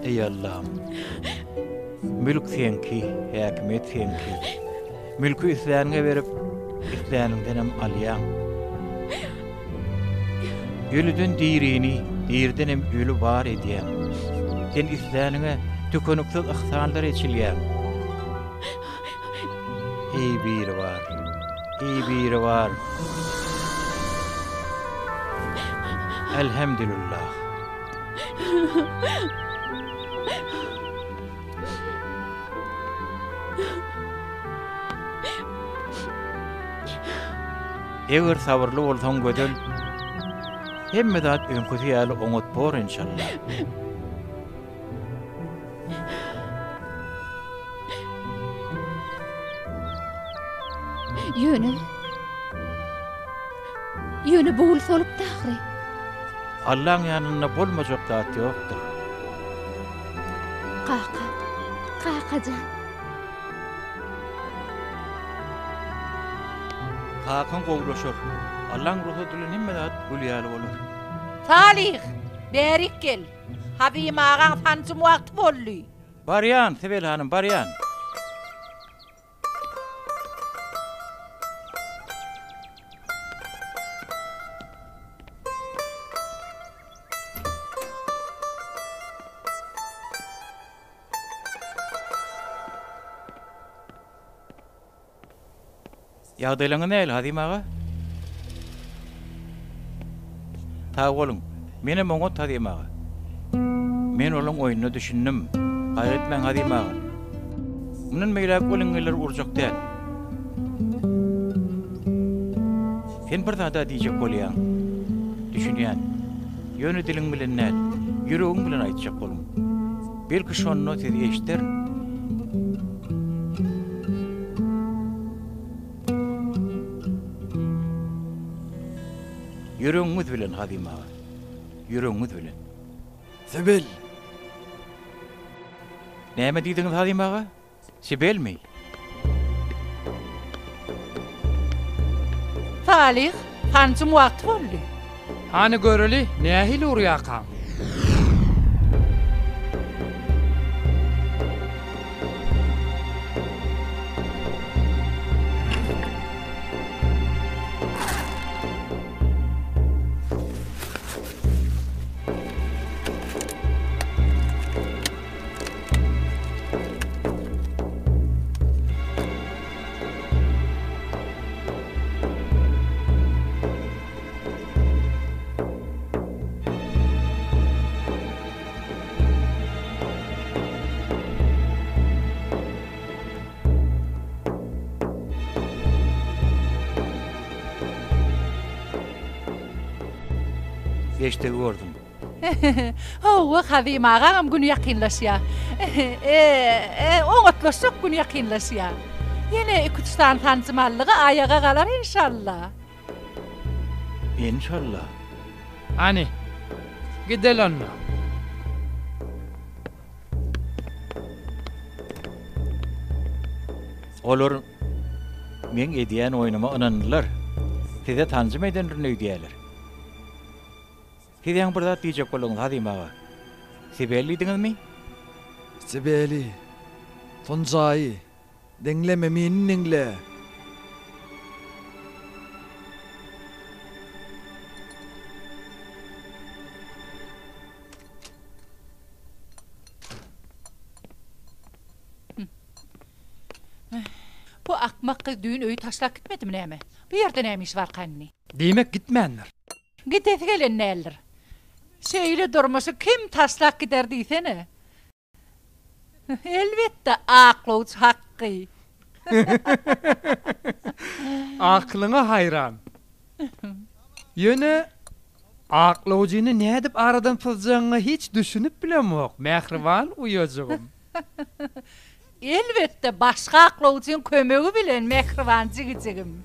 Eý Allam! Mülk seňki, häkimiýet seňki. Mülki isläniňe berip, isläniňdenem alýaň. Ölüden dirini, diridenem öli bar edýäň. Sen isläniňe tükeniksiz yhsanlar eçilýäň. Eý Biribar! Eý Biribar! Elhemdülillah! Eger sabyrly bolsaň gözel, hemme zat öňküsi ýaly oňat bor enşalla. Ýöne Ýöne bu gül solupdy ahyry. Allaň ýanynda bolmajak zat ýokdur. Kaka, kakajan. Kakaň gowulaşar. Allaň rugsady bilen hemme zat gül ýaly bolar. Salyh, bärik gel. Hazym agaň sanjym wagty boldy. Barýan, Sibel hanym, barýan. Ýagdaýlaryňyz nähili, Hazym aga? Sag boluň. Menem oňat, Hazym aga. Men olaň oýnuna düşündim. Gaýgy etmäň, Hazym aga. Mundan beýläk ol iňňeleri urjak däl. Sen bir zad-a diýjek bolýaň. Düşünýän. Ýöne diliň bilen däl, ýüregiň bilen aýtjak boluň. Belki şonda sizi eşiderin. Ýüregiňiz bilen, Hazym aga. Ýüregiňiz bilen. Sibel! Näme diýdiňiz, Hazym aga? Sibelmi? Salyh, sanjym wagty boldy. Hany göreli, nähili urýarkaň? Geçdigi gördüm. Hawa, Hazym agaňam güni ýakynlaşýar. E-e, oňatlaşjak gün ýakynlaşýar. Ýene iküç sany sanjym aldygy aýaga galar enşalla. Enşalla. Hany, gideli onda. Olar meň edýän oýnuma ynandylar. Size sanjym edendirin öýdýärler. Siz ýaňy bir zat diýjek bolduňyz, Hazym aga. Sibel diýdiňizmi? Sibeli. Sunjaýy. Diňleme, meni diňle. Bu akmak gyz düýn öýi taşlap gitmedimi näme? Bu ýerde näme işi barka indi? Diýmek gitmändir. Gidesi gelen däldir. Şeýle durmuşy kim taşlap gider diýsene. Elbetde, aklawçy Hakgy. Aklyňa haýran. Ýöne aklawjyny nädip aradan syzjagyňa hiç düşünip bilemok, mähriban uýajygym. Elbetde, başga aklawjyň kömegi bilen, mähriban jigijigim.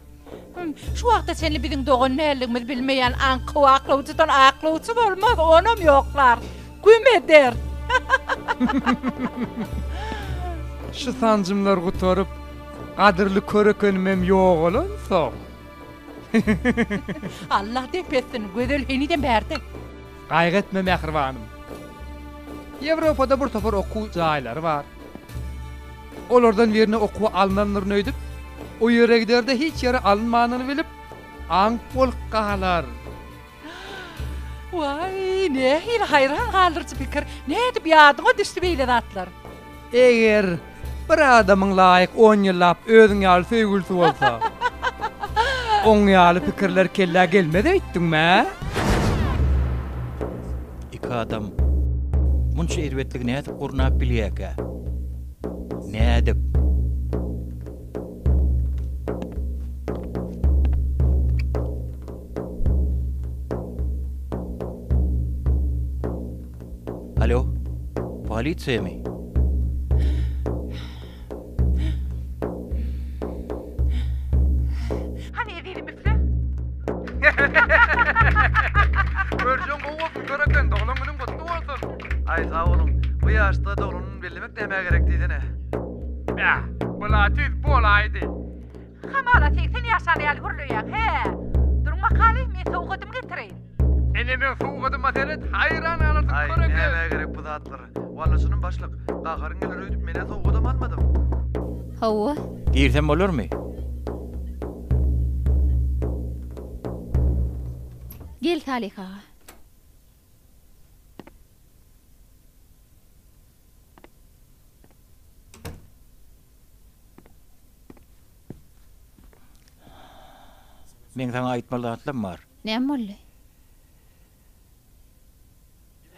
Şu wagta çenli biziň dogan däldigimizi bilmeýän aňkow aklawjydan aklawçy bolmaz, onam ýoklar. Güm eder. Şu sanjymlar gutaryp, gadyrly körekenimem ýogalansoň. Allah dep etsin, Gözel henizem bärde. Gaýgy etme, mähribanym. Ýewropada bir topar okuw jaýlary bar. Olardan birine okuwa alnandyryn öýdüp, o ýere gider-de hiç ýere alynmanyny bilip, aňk bolup galar. Waý, nähili haýran galdyryjy pikir! Nädip ýadyňa düşdi beýle zatlar? Eger bir adamyň laýyk on ýyllap özüň ýaly söýgülisi bolsa, oň ýaly pikirler kellä gelmez öýtdüňmi, ä? Iki adam munça erbetligi nädip gurnap bilýäkä? Nädip? Alo, polisiýamy? Hany ezizim üfle. Görjeň gowy bolsun köreken, doglan günüň gutly bolsun. Aý sag boluň. Bu ýaşda doglan gün bellemek nämä gerek diýsene. Bäh, bula tüýs bolaýdy. Hamala 80 ýaşan ýaly gürleýäň, hä? Duruň bakaly, men sowgadymy getireýin. Ene meň sowgadyma seret, haýran galarsyň Aý, köreke. nämä gerek bu zatlar. Walla çynym başlyk, gaharyň geler öýdüp men-ä sowgadam almadym. Hawa. Girsem bolarmy? Gel Salyh aga. Meň saňa aýtmaly zatlarym bar. Näme boldy?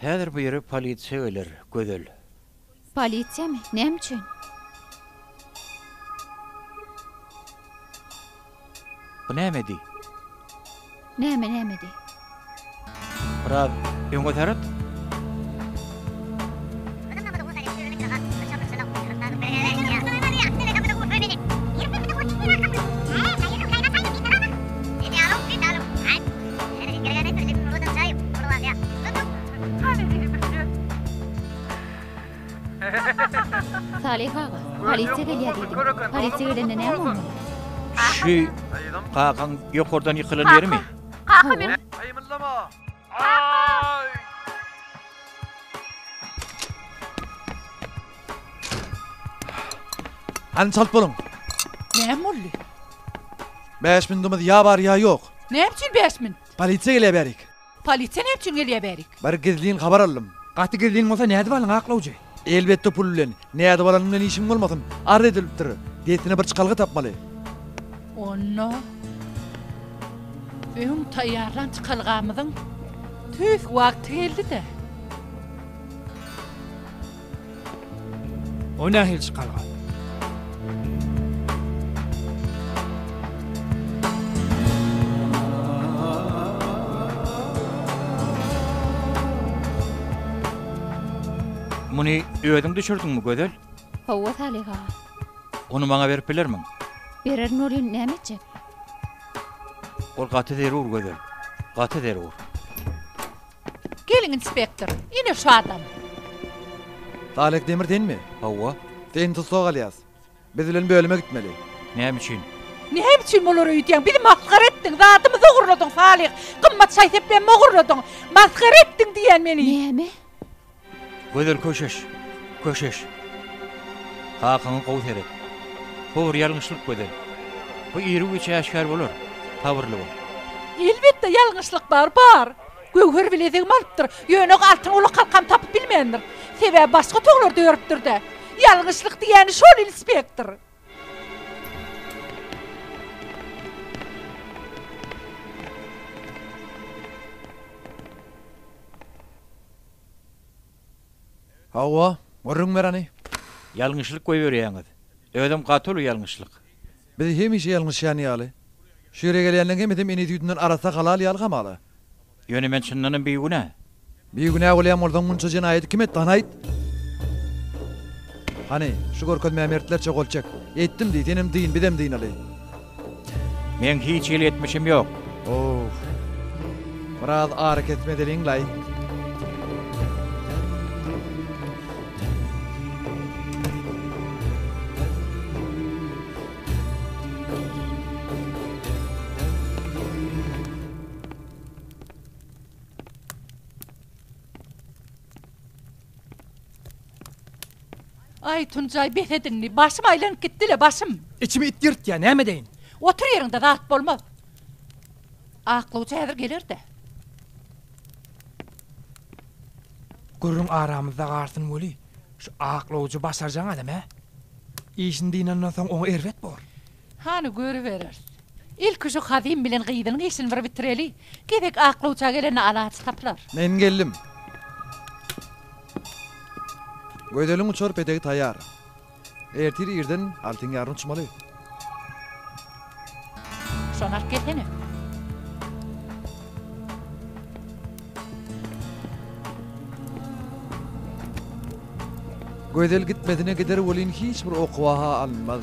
Häzir bu ýere polisiýa geler, Gözel. Polisiýamy? Näme üçin? Bu nämedi? Näme nämedi? Biraz öňe seret. Salyh aga, polisiýa gelýär diýdiň. Polisiýa gelende näme bolmaly? Şu kakaň ýokardan ýykylan ýerimi? Kaka men. Gymyldama! Hany çalt boluň. Näme boldy? Bäş minudymyz ýa bar ýa ýok. Näme üçin bäş minut? Polisiýa gelýär bärik. Polisiýa näme üçin gelýär bärik? Bir gizlin habar aldym. Gaty gizlin bolsa nädip aldyň aklawjy? Elbetde pul bilen. Nädip alanyň bilen işiň bolmasyn. Arz edilipdir. Dessine bir çykalga tapmaly. Onda öň taýýarlan çykalgamyzyň tüýs wagty geldi-dä. O nähili çykalga? Muny özüň düşürdiňmi, Gözel? Hawa, Salyh aga. Ony maňa berip bilermiň? Bererin welin, näme etjek? Ol gaty zerur, Gözel. Gaty zerur. Geliň inspektor, ine şu adam. Salyh Demir senmi? Hawa. Seni tussag alýas. Biz bilen bölüme gitmeli. Näme üçin? Näme üçin bolar öýdýäň? Bizi masgara etdiň, zadymyzy ogurladyň Salyh. Gymmat şaý-seplerimi ogurladyň. Masgara etdiň diýýän meni. Näme? Gözel köşeş, köşeş. Kakaňa gowy seret. Bu bir ýalňyşlyk Gözel. Bu iru-giç äşgär bolar. Sabyrly bol. Elbetde ýalňyşlyk bar, bar. Göwher bilezigimi alypdyr. Ýöne altyn gulakhalkamy tapyp bilmändir. Sebäbi başga otaglarda ýörüpdir-dä. Ýalňyşlyk diýýäni şol inspektor. Hawa, gürrüň ber hany. Ýalňyşlyk goýberýäňiz. Özem gaty uly ýalňyşlyk. Biz hemişe ýalňyşýan ýaly. Şu ýere gelýänleň hemmesem ene süýdünden arassa halal ýaly hamala. Ýöne men çyndanam bigünä. Bigünä bolýan bolsaň munça jenaýaty kim etdi hany aýt. Hany, şu görkezmä mertlerçe gol çek. Etdim diý, senem dyn, bizem dynaly. Meň hiç hili etmişim ýok. Owf. Biraz arakesme edeliň-laý. Aý, Tunjaý, bes et indi. Başym aýlanyp gitdi-le, başym. Içimi it ýyrtýar, näme edeýin? Otur ýeriňde, zat bolmaz. Aklawçy häzir geler-dä. Gürrüň aramyzda galsyn weli, şu aklawjy başarjaň adam, hä? Işini dynandan soň oňa erbet bor. Hany, görübereris. Ilki şu Hazym bilen gyzynyň işini bir bitireli. Gezek aklawça gelende alaç tapylar. Men geldim. Gözeliň uçar petegi taýýar. Ertir irden altyň ýaryna uçmaly. Şony alyp gelsene. Gözel gitmesine gider welin hiç bir okuwa-ha alynmaz.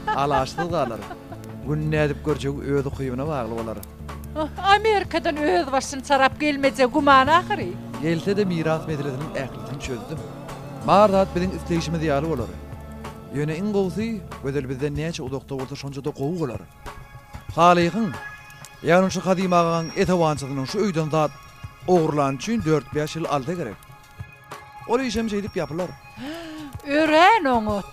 Alaçsyz galar. Gün nädip görjegi öz ukybyna bagly bolar. Amerikadan özbaşyny çarap gelmejegi güman ahyry. Gelse-de miras meselesiniň ählisini çözdüm. Bar zat biziň isleýşimiz ýaly bolar. Ýöne iň gowusy, Gözel bizden näçe uzakda bolsa şonça-da gowy bolar. Salyhyň, ýagny şu Kazym agaň esewançysynyň şu öýden zat ogurlany üçin dört-bäş ýyl alsa gerek. Ol işem şeýdip ýapylar. Örän oňat.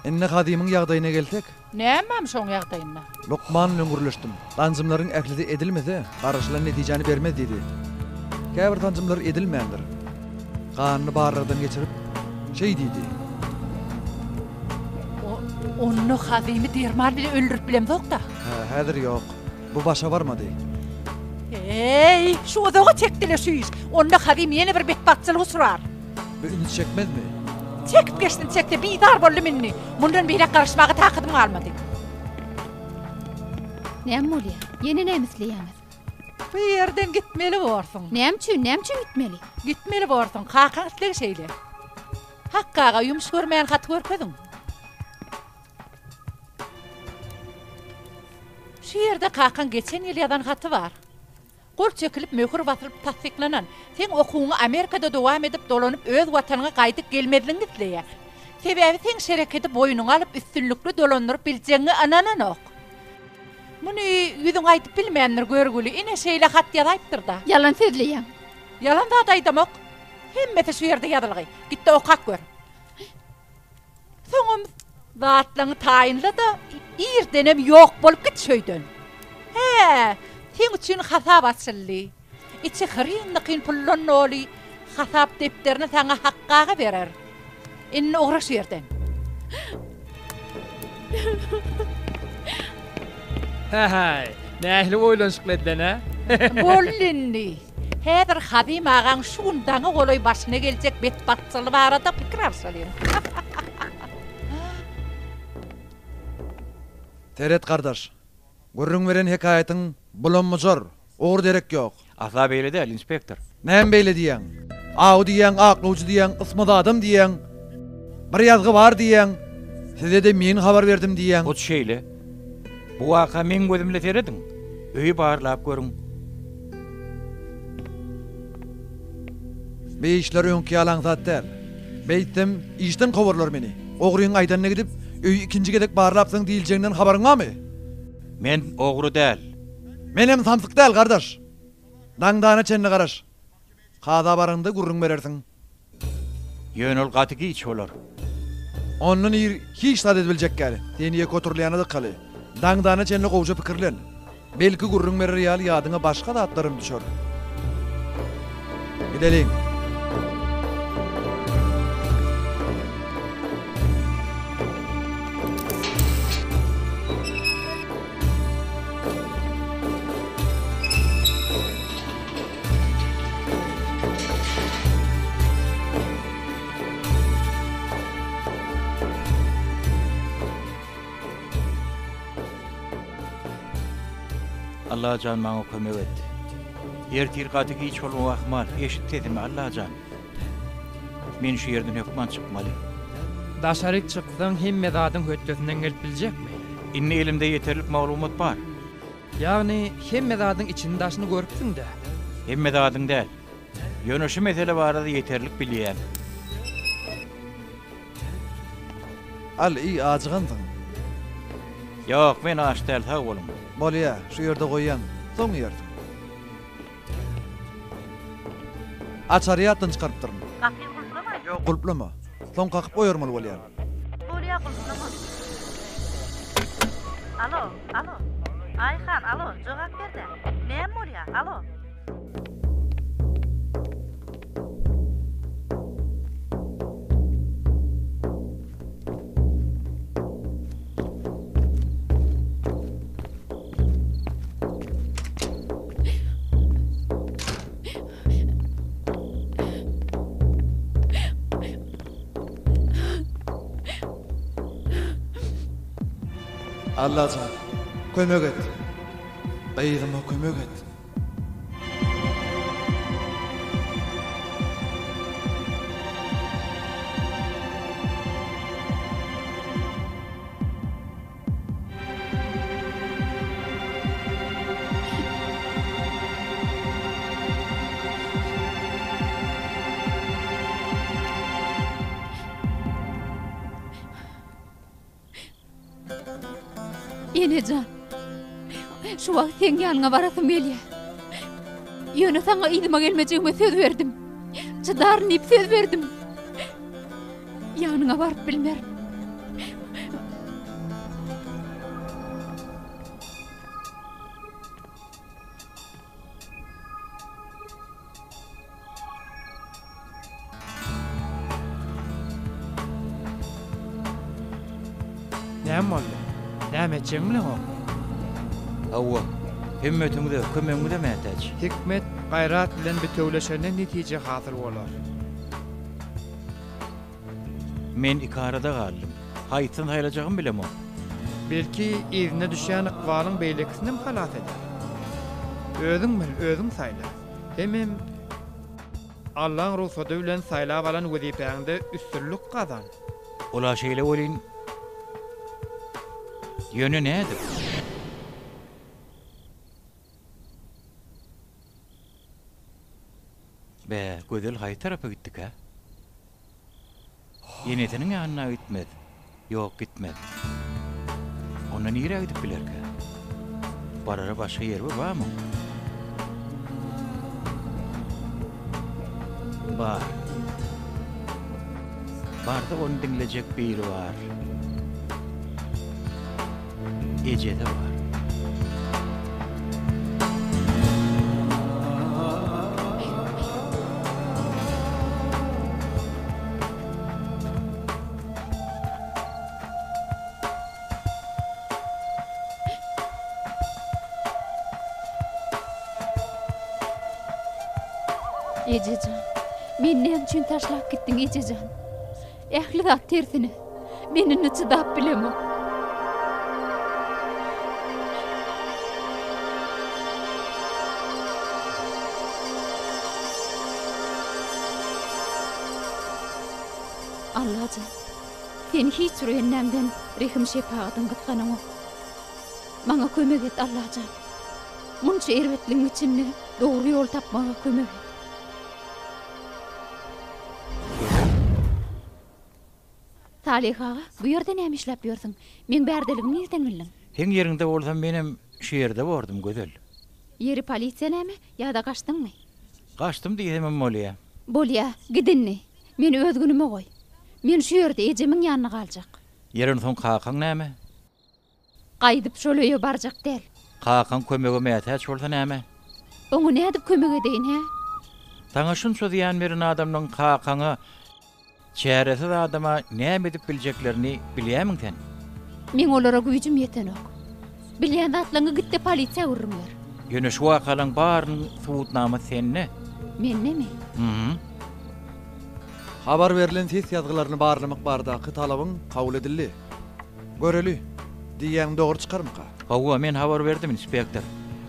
Indi Kazymyň ýagdaýyna gelsek. Nämem şoň ýagdaýynda? Lukman bilen gürleşdim. Sanjymlaryň ählisi edilmese, garaşylan netijäni bermez diýdi. Käbir sanjymlar edilmändir. Ganyny barlagdan geçirip, şeý diýdi. Onda Hazymy derman bilen öldürip bilemzok-da? Hä, häzir ýok. Bu başa barmady. Eý, şu uzaga çekdi-le şu iş. Onda Hazym ýene bir betbagtçylyga uçrar. Bu üns çekmezmi? Çekip geçsin çekse, bizar boldum indi. Mundan beýläk garaşmaga takadym galmady. Näme bolýar? Ýene näme isleýäňiz? Bu ýerden gitmeli borsuň. Näme üçin, näme üçin gitmeli? Gitmeli borsuň, kakaň islegi şeýle. Hakky aga, ýumuş görmeýän haty görkeziň. Şu ýerde kakaň geçen ýyl ýazan haty bar. Gol çekilip, möhür basylyp tassyklanan. Seň okuwyňy Amerikada dowam edip, dolanyp öz watanyňa gaýdyp gelmezligiňi isleýär. Sebäbi seň şereketi boýnuňa alyp üstünlikli dolandyryp biljegiňe ynananok. Muny ýüzüňe aýdyp bilmändir görgüli, ine şeýle hat ýazaýypdyr-da. Ýalan sözleýäň. Ýalan zat aýdamok. Hemmesi şu ýerde ýazylgy. Git-de okap gör. Soňam zatlaňy taýynla-da, irdenem ýok bolup git şu öýden. Hä, seň üçin hasap açyldy. Içi hyryn-dykyn puldan doly hasap depderini saňa Hakgy aga berer. Indi ugra şu ýerden. Hä-häý, nähili oýlanyşykly edilen-ä? Boldy indi. Häzir Hazym agaň şu gün daňa golaý başyna geljek betbagtçylygy barada pikir alşalyň. Seret gardaş, gürrüň beren hekaýatyň bulam-bujar, ugur-derek ýok. Asla beýle däl, inspektor. Näme beýle diýýäň? Aw diýýäň, aklawjy diýýäň, ysmaz adam diýýäň, bir ýazgy bar diýýäň, size-de men habar berdim diýýäň. Hut şeýle. Bu waka meň gözümle serediň. Öýi barlap görüň. Bu işler öňki ýaly aňsat däl. Beýtsem, işden kowarlar meni. Ogryň aýdanyna gidip, öýi ikinji gezek barlapsyň diýiljeginden habaryň barmy? Men ogry däl. Menem samsyk däl, gardaş. Daňdana çenli garaş. Kaza baraňda gürrüň berersiň. Ýöne ol gaty giç bolar. Ondan ir hiç zat edibiljek däl. Seni ýeke oturylýana dykaly. Daňdana çenli gowja pikirlen. Belki gürrüň berer ýaly ýadyňa başga zatlaram düşer. Gideliň. Allajan maňa kömek et. Ertir gaty giç bolmagy ahmal. Eşit sesimi Allajan. Men şu ýerden hökman çykmaly. Daşaryk çyksaň hemme zadyň hötdesinden gelip biljekmi? Indi elimde ýeterlik maglumat bar. Ýagny hemme zadyň içini-daşyny görüpsiň-dä? Hemme zadyň däl. Ýöne şu mesele barada ýeterlik bilýän. Al, iý, ajygansyň. Ýok, men aç däl, sag boluň. Bolýa, şu ýerde goýýan, soň iýersiň. Açary ýatdan çykarypdyryn. Gapyny gulplamaýyn? Ýok, gulplama. Soň kakyp oýarmaly bolýar. Bolýa, gulplama. Alo, alo. Aýhan, alo, jogap ber-dä. Näme bolýa? Alo. Allajan, kömek et. Gyzyma kömek et. Enejan, şu wagt seň ýanyňa barasym gelýär. Ýöne saňa yzyma gelmejegime söz berdim. Çydaryn diýip söz berdim. Ýanyňa baryp bilmerin. Näme boldy? Näme etjegiňi bileňokmy? Hawa, hümmetiňize, kömegiňize mätäç. Hikmet gaýrat bilen bitewleşende netije hasyl bolar. Men ikarada galdym. Haýsyny saýlajagymy bilemok. Belki, yzyna düşýän ykbalyň beýlekisinem halas eder. Özüň bil, özüň saýla. Hemem Allaň rugsady bilen saýlap alan wezipäňde üstünlik gazan. Ol-a şeýle welin, ýöne nädip? Bä, Gözel haýsy tarapa gitdikä? Enesiniň ýanyna gitmez. Ýok, gitmez. Onda nirä gidip bilerkä? Barara başga ýeri bir barmy? Bar. Barsa ony diňlejek biri bar. Ejesi bar. Ejejan, meni näme üçin taşlap gitdiň, ejejan? Ähli zat tersine. Men indi çydap bilemok. Allajan, sen hiç bir bendäňden rehim-şepagatyňy gysganaňok. Maňa kömek et, Allajan. Munça erbetligiň içinde dogry ýol tapmaga kömek et. Salyh aga, bu ýerde näme işläp ýörsüň? Meň bärdeligimi nirden bildiň? Seň ýeriňde bolsam menem şu ýerde bordum, Gözel. Ýeri polisiýa näme? Ýa-da gaçdyňmy? Gaçdym diýsemem bolýa. Bolýa, git indi. Meni öz günüme goý. Men şu ýerde ejemiň ýanynda galjak. Ýeri onsoň kakaň näme? Gaýdyp şol öýe barjak däl. Kakaň kömege mätäç bolsa näme? Oňa nädip kömek edeýin, hä? Saňa şunça zyýan beren adamlaň kakaňa, çäresiz adama näme edip biljeklerini bilýämiň sen? Meň olara güýjüm ýetenok. Bilýän zatlaňy git-de polisiýa gürrüň ber. Ýöne şu wakalaň barynyň subutnamasy sende. Mendemi? Hü-hü. Habar berlen ses ýazgylaryny barlamak baradaky talabyň kabul edildi. Göreli, diýýäniň dogry çykarmyka? Hawa, men habar berdim, inspektor.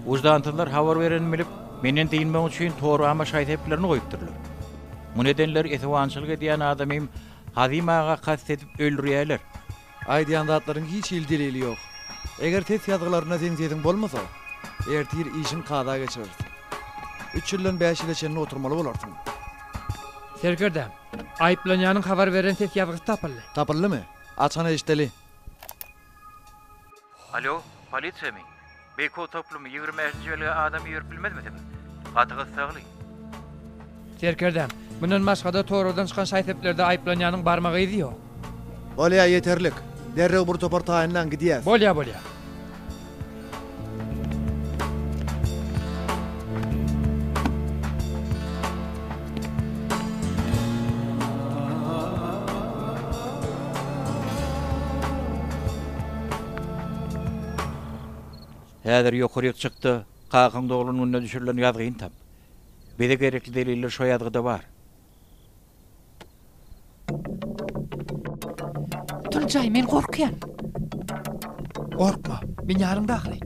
Wyždansyzlar habar berenimi bilip, menden dynmak üçin torbama şaý-seplerini goýupdyrlar. Muny edenler esewançylyk edýän adamym Hazym aga kast edip öldürýärler. Aýdýan zatlaryň hiç hili delili ýok. Eger ses ýazgylarynda seň sesiň bolmasa, ertir işiň kaza geçireris. Üç ýyldan bäş ýyla çenli oturmaly bolarsyň. Serkerdäm, aýyplanýanyň habar beren ses ýazgysy tapyldy. Tapyldymy? Açan eşdeli. Alo, polisiýamy? Beýkoz toplumy, 25-nji belgä adam iberip bilmezmisiňiz? Gaty gyssagly. Serkerdäm, mundan başga-da torbadan çykan şaý-seplerde aýyplanýanyň barmak yzy ýok. Bolýa, ýeterlik. Derrew bir topar taýynlaň, gidýäs. Bolýa, bolýa. Häzir ýokaryk çyk-da, kakaň doglan gününe düşürilen ýazgyny tap. Bize gerekli deliller şo ýazgyda bar. Tunjaý, men gorkýan. Gorkma, men ýanyňda ahyry.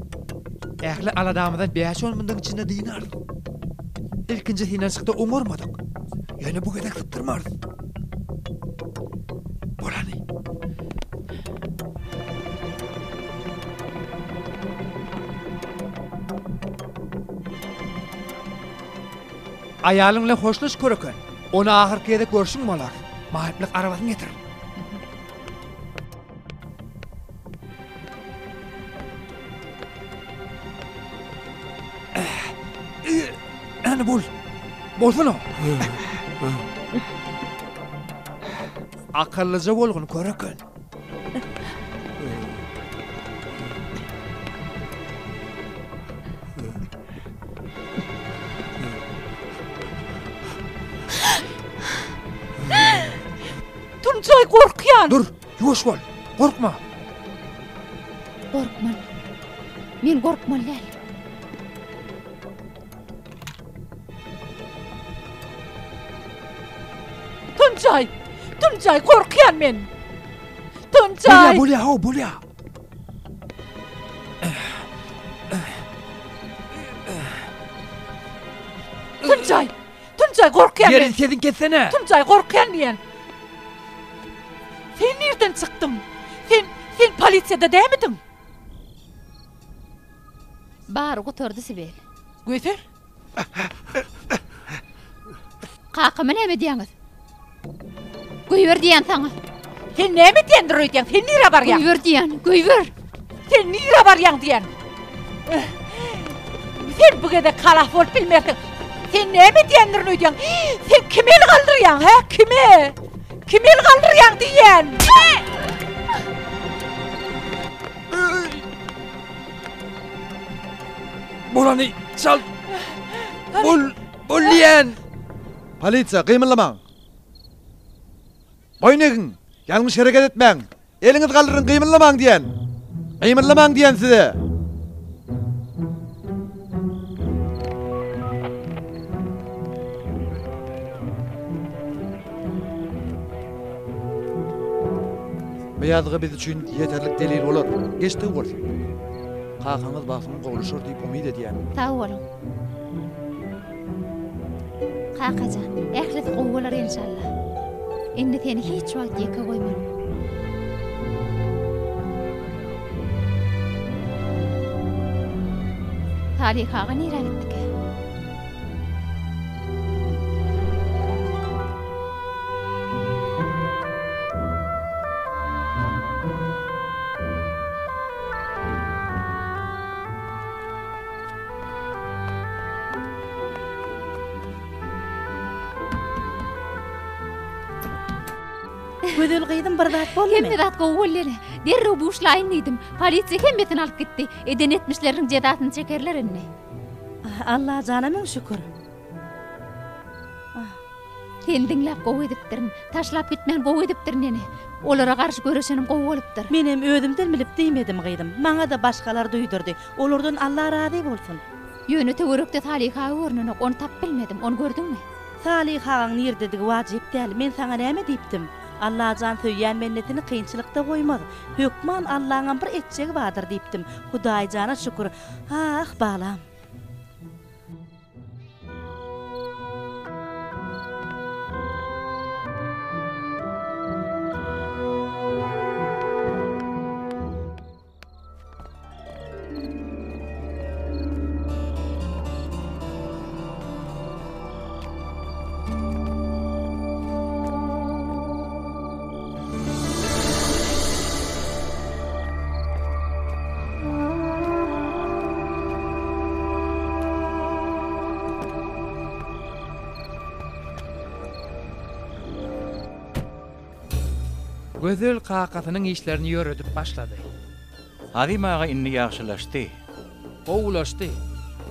Ähli aladamyzdan bäş-on minutiň içinde dynarys. Ilkinji synanyşykda oňarmadyk. Ýöne bu gezek sypdyrmarys. Bolany. Aýalyň bilen hoşlaş köreken. Ony ahyrky gezek görşüň bolar. Maýyplyk arabasyny getir. Hany bol. Bolsana. Akyllyja bolgun köreken. Tunjaý gorkýan. Dur, ýuwaş bol. Gorkma. Gorkmaly. Men gorkmaly däl. Tunjaý! Tunjaý gorkýan men. Tunjaý! Bolýa, bolýa, haw, bolýa. Tunjaý! Tunjaý gorkýan men. Ýeri sesiň kessene. Tunjaý gorkýan diýen. Sen nirden çykdyň? Sen sen polisiýada dämidiň? Bary gutardy Sibel. Gözel. Kakama näme edýäňiz? Goýber diýýän saňa. Sen näme edýändir öýdýäň? Sen nirä barýaň? Goýber diýýän, goýber. Sen nirä barýaň diýýän. Sen bu gezek halas bolup bilmersiň. Sen näme edýändirin öýdýäň? Sen kime el galdyrýaň, hä? Kime? Kime el galdyrýaň diýýän? Bolany çalt. Bol, bol diýen. Polisiýa, gymyldamaň. Boýun egiň, ýalňyş hereket etmäň. Eliňizi galdyryň, gymyldamaň diýen. Gymyldamaň diýen size. Bu ýazgy biz üçin ýeterlik delil bolar. Geçdigi bolsun. Kakaňyz basym gowlaşar diýip umyt edýän. Sag boluň. Kakajan, ählisi gowy bolar enşalla. Indi seni hiç wagt ýeke goýman. Salyh aga nirä gitdikä? Gözel gyzym bir zat boldumy? Hemme zat gowy boldy ene. Derrew buşlaýyn diýdim. Polisiýa hemmesini alyp gitdi. Eden etmişleriniň jezasyny çekerler indi. Allajana müň şükür. Seni diňläp gowy edipdirin. Taşlap gitmän gowy edipdirin ene. Olara garşy göreşenim gowy bolupdyr. Menem özümden bilip diýmedim gyzym. Maňa-da başgalar duýdurdy. Olardan Alla razy bolsun. Ýöne töwerekde Salyh aga görnenok, ony tapyp bilmedim. Ony gördüňmi? Salyh agaň nirdedigi wajyp däl. Men saňa näme diýipdim? Allajan söýýän bendesini kynçylykda goýmaz. Hökman Allaňam bir etjegi bardyr diýipdim. Hudaýjana şükür. Ah, balam. Gözel kakasynyň işlerini ýöredip başlady. Azym aga indi ýagşylaşdy. Gowulaşdy.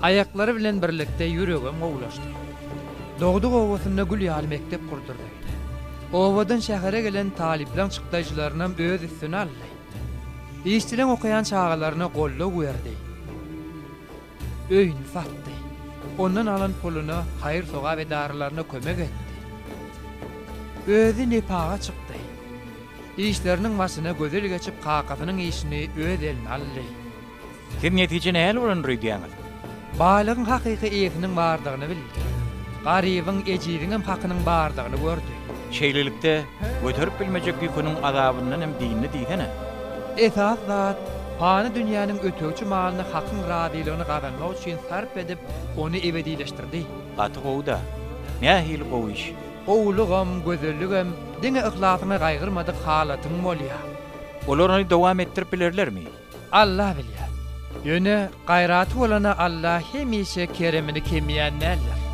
Aýaklary bilen birlikde ýüregem gowulaşdy. Dogduk obasynda gül ýaly mekdep gurdurdy. Obadan şähere gelen talyplaň çykdaýjylarynam öz üstüne aldy. Işçileň okaýan çagalaryna goldaw berdi. Öýüni satdy. Ondan alan puluna haýyr-sogap edaralaryna kömek etdi. Özi nepaga çykdy. Işleriniň başyna Gözel geçip kakasynyň işini öz eline aldy. Siz netije nähili bolandyr öýdýäňiz? Baýlygyň hakyky eýesiniň bardygyny bildi. Garybyň, ejiziňem hakynyň bardygyny gördi. Şeýlelikde, göterip bilmejek ýüküniň azabyndan hem dyndy diýsene. Esasy zat, pany dünýäniň ötegçi malyny Hakyň razylygyny gazanmak üçin sarp edip, ony ebedileşdirdi. Gaty gowy-da. Nähili gowy iş. Gowulygam, gözelligem diňe yhlasyňy gaýgyrmadyk halatyň bolýar. Olar ony dowam etdirip bilerlermi? Alla bilýär. Ýöne gaýraty bolana Alla hemişe keremini kemýän däldir.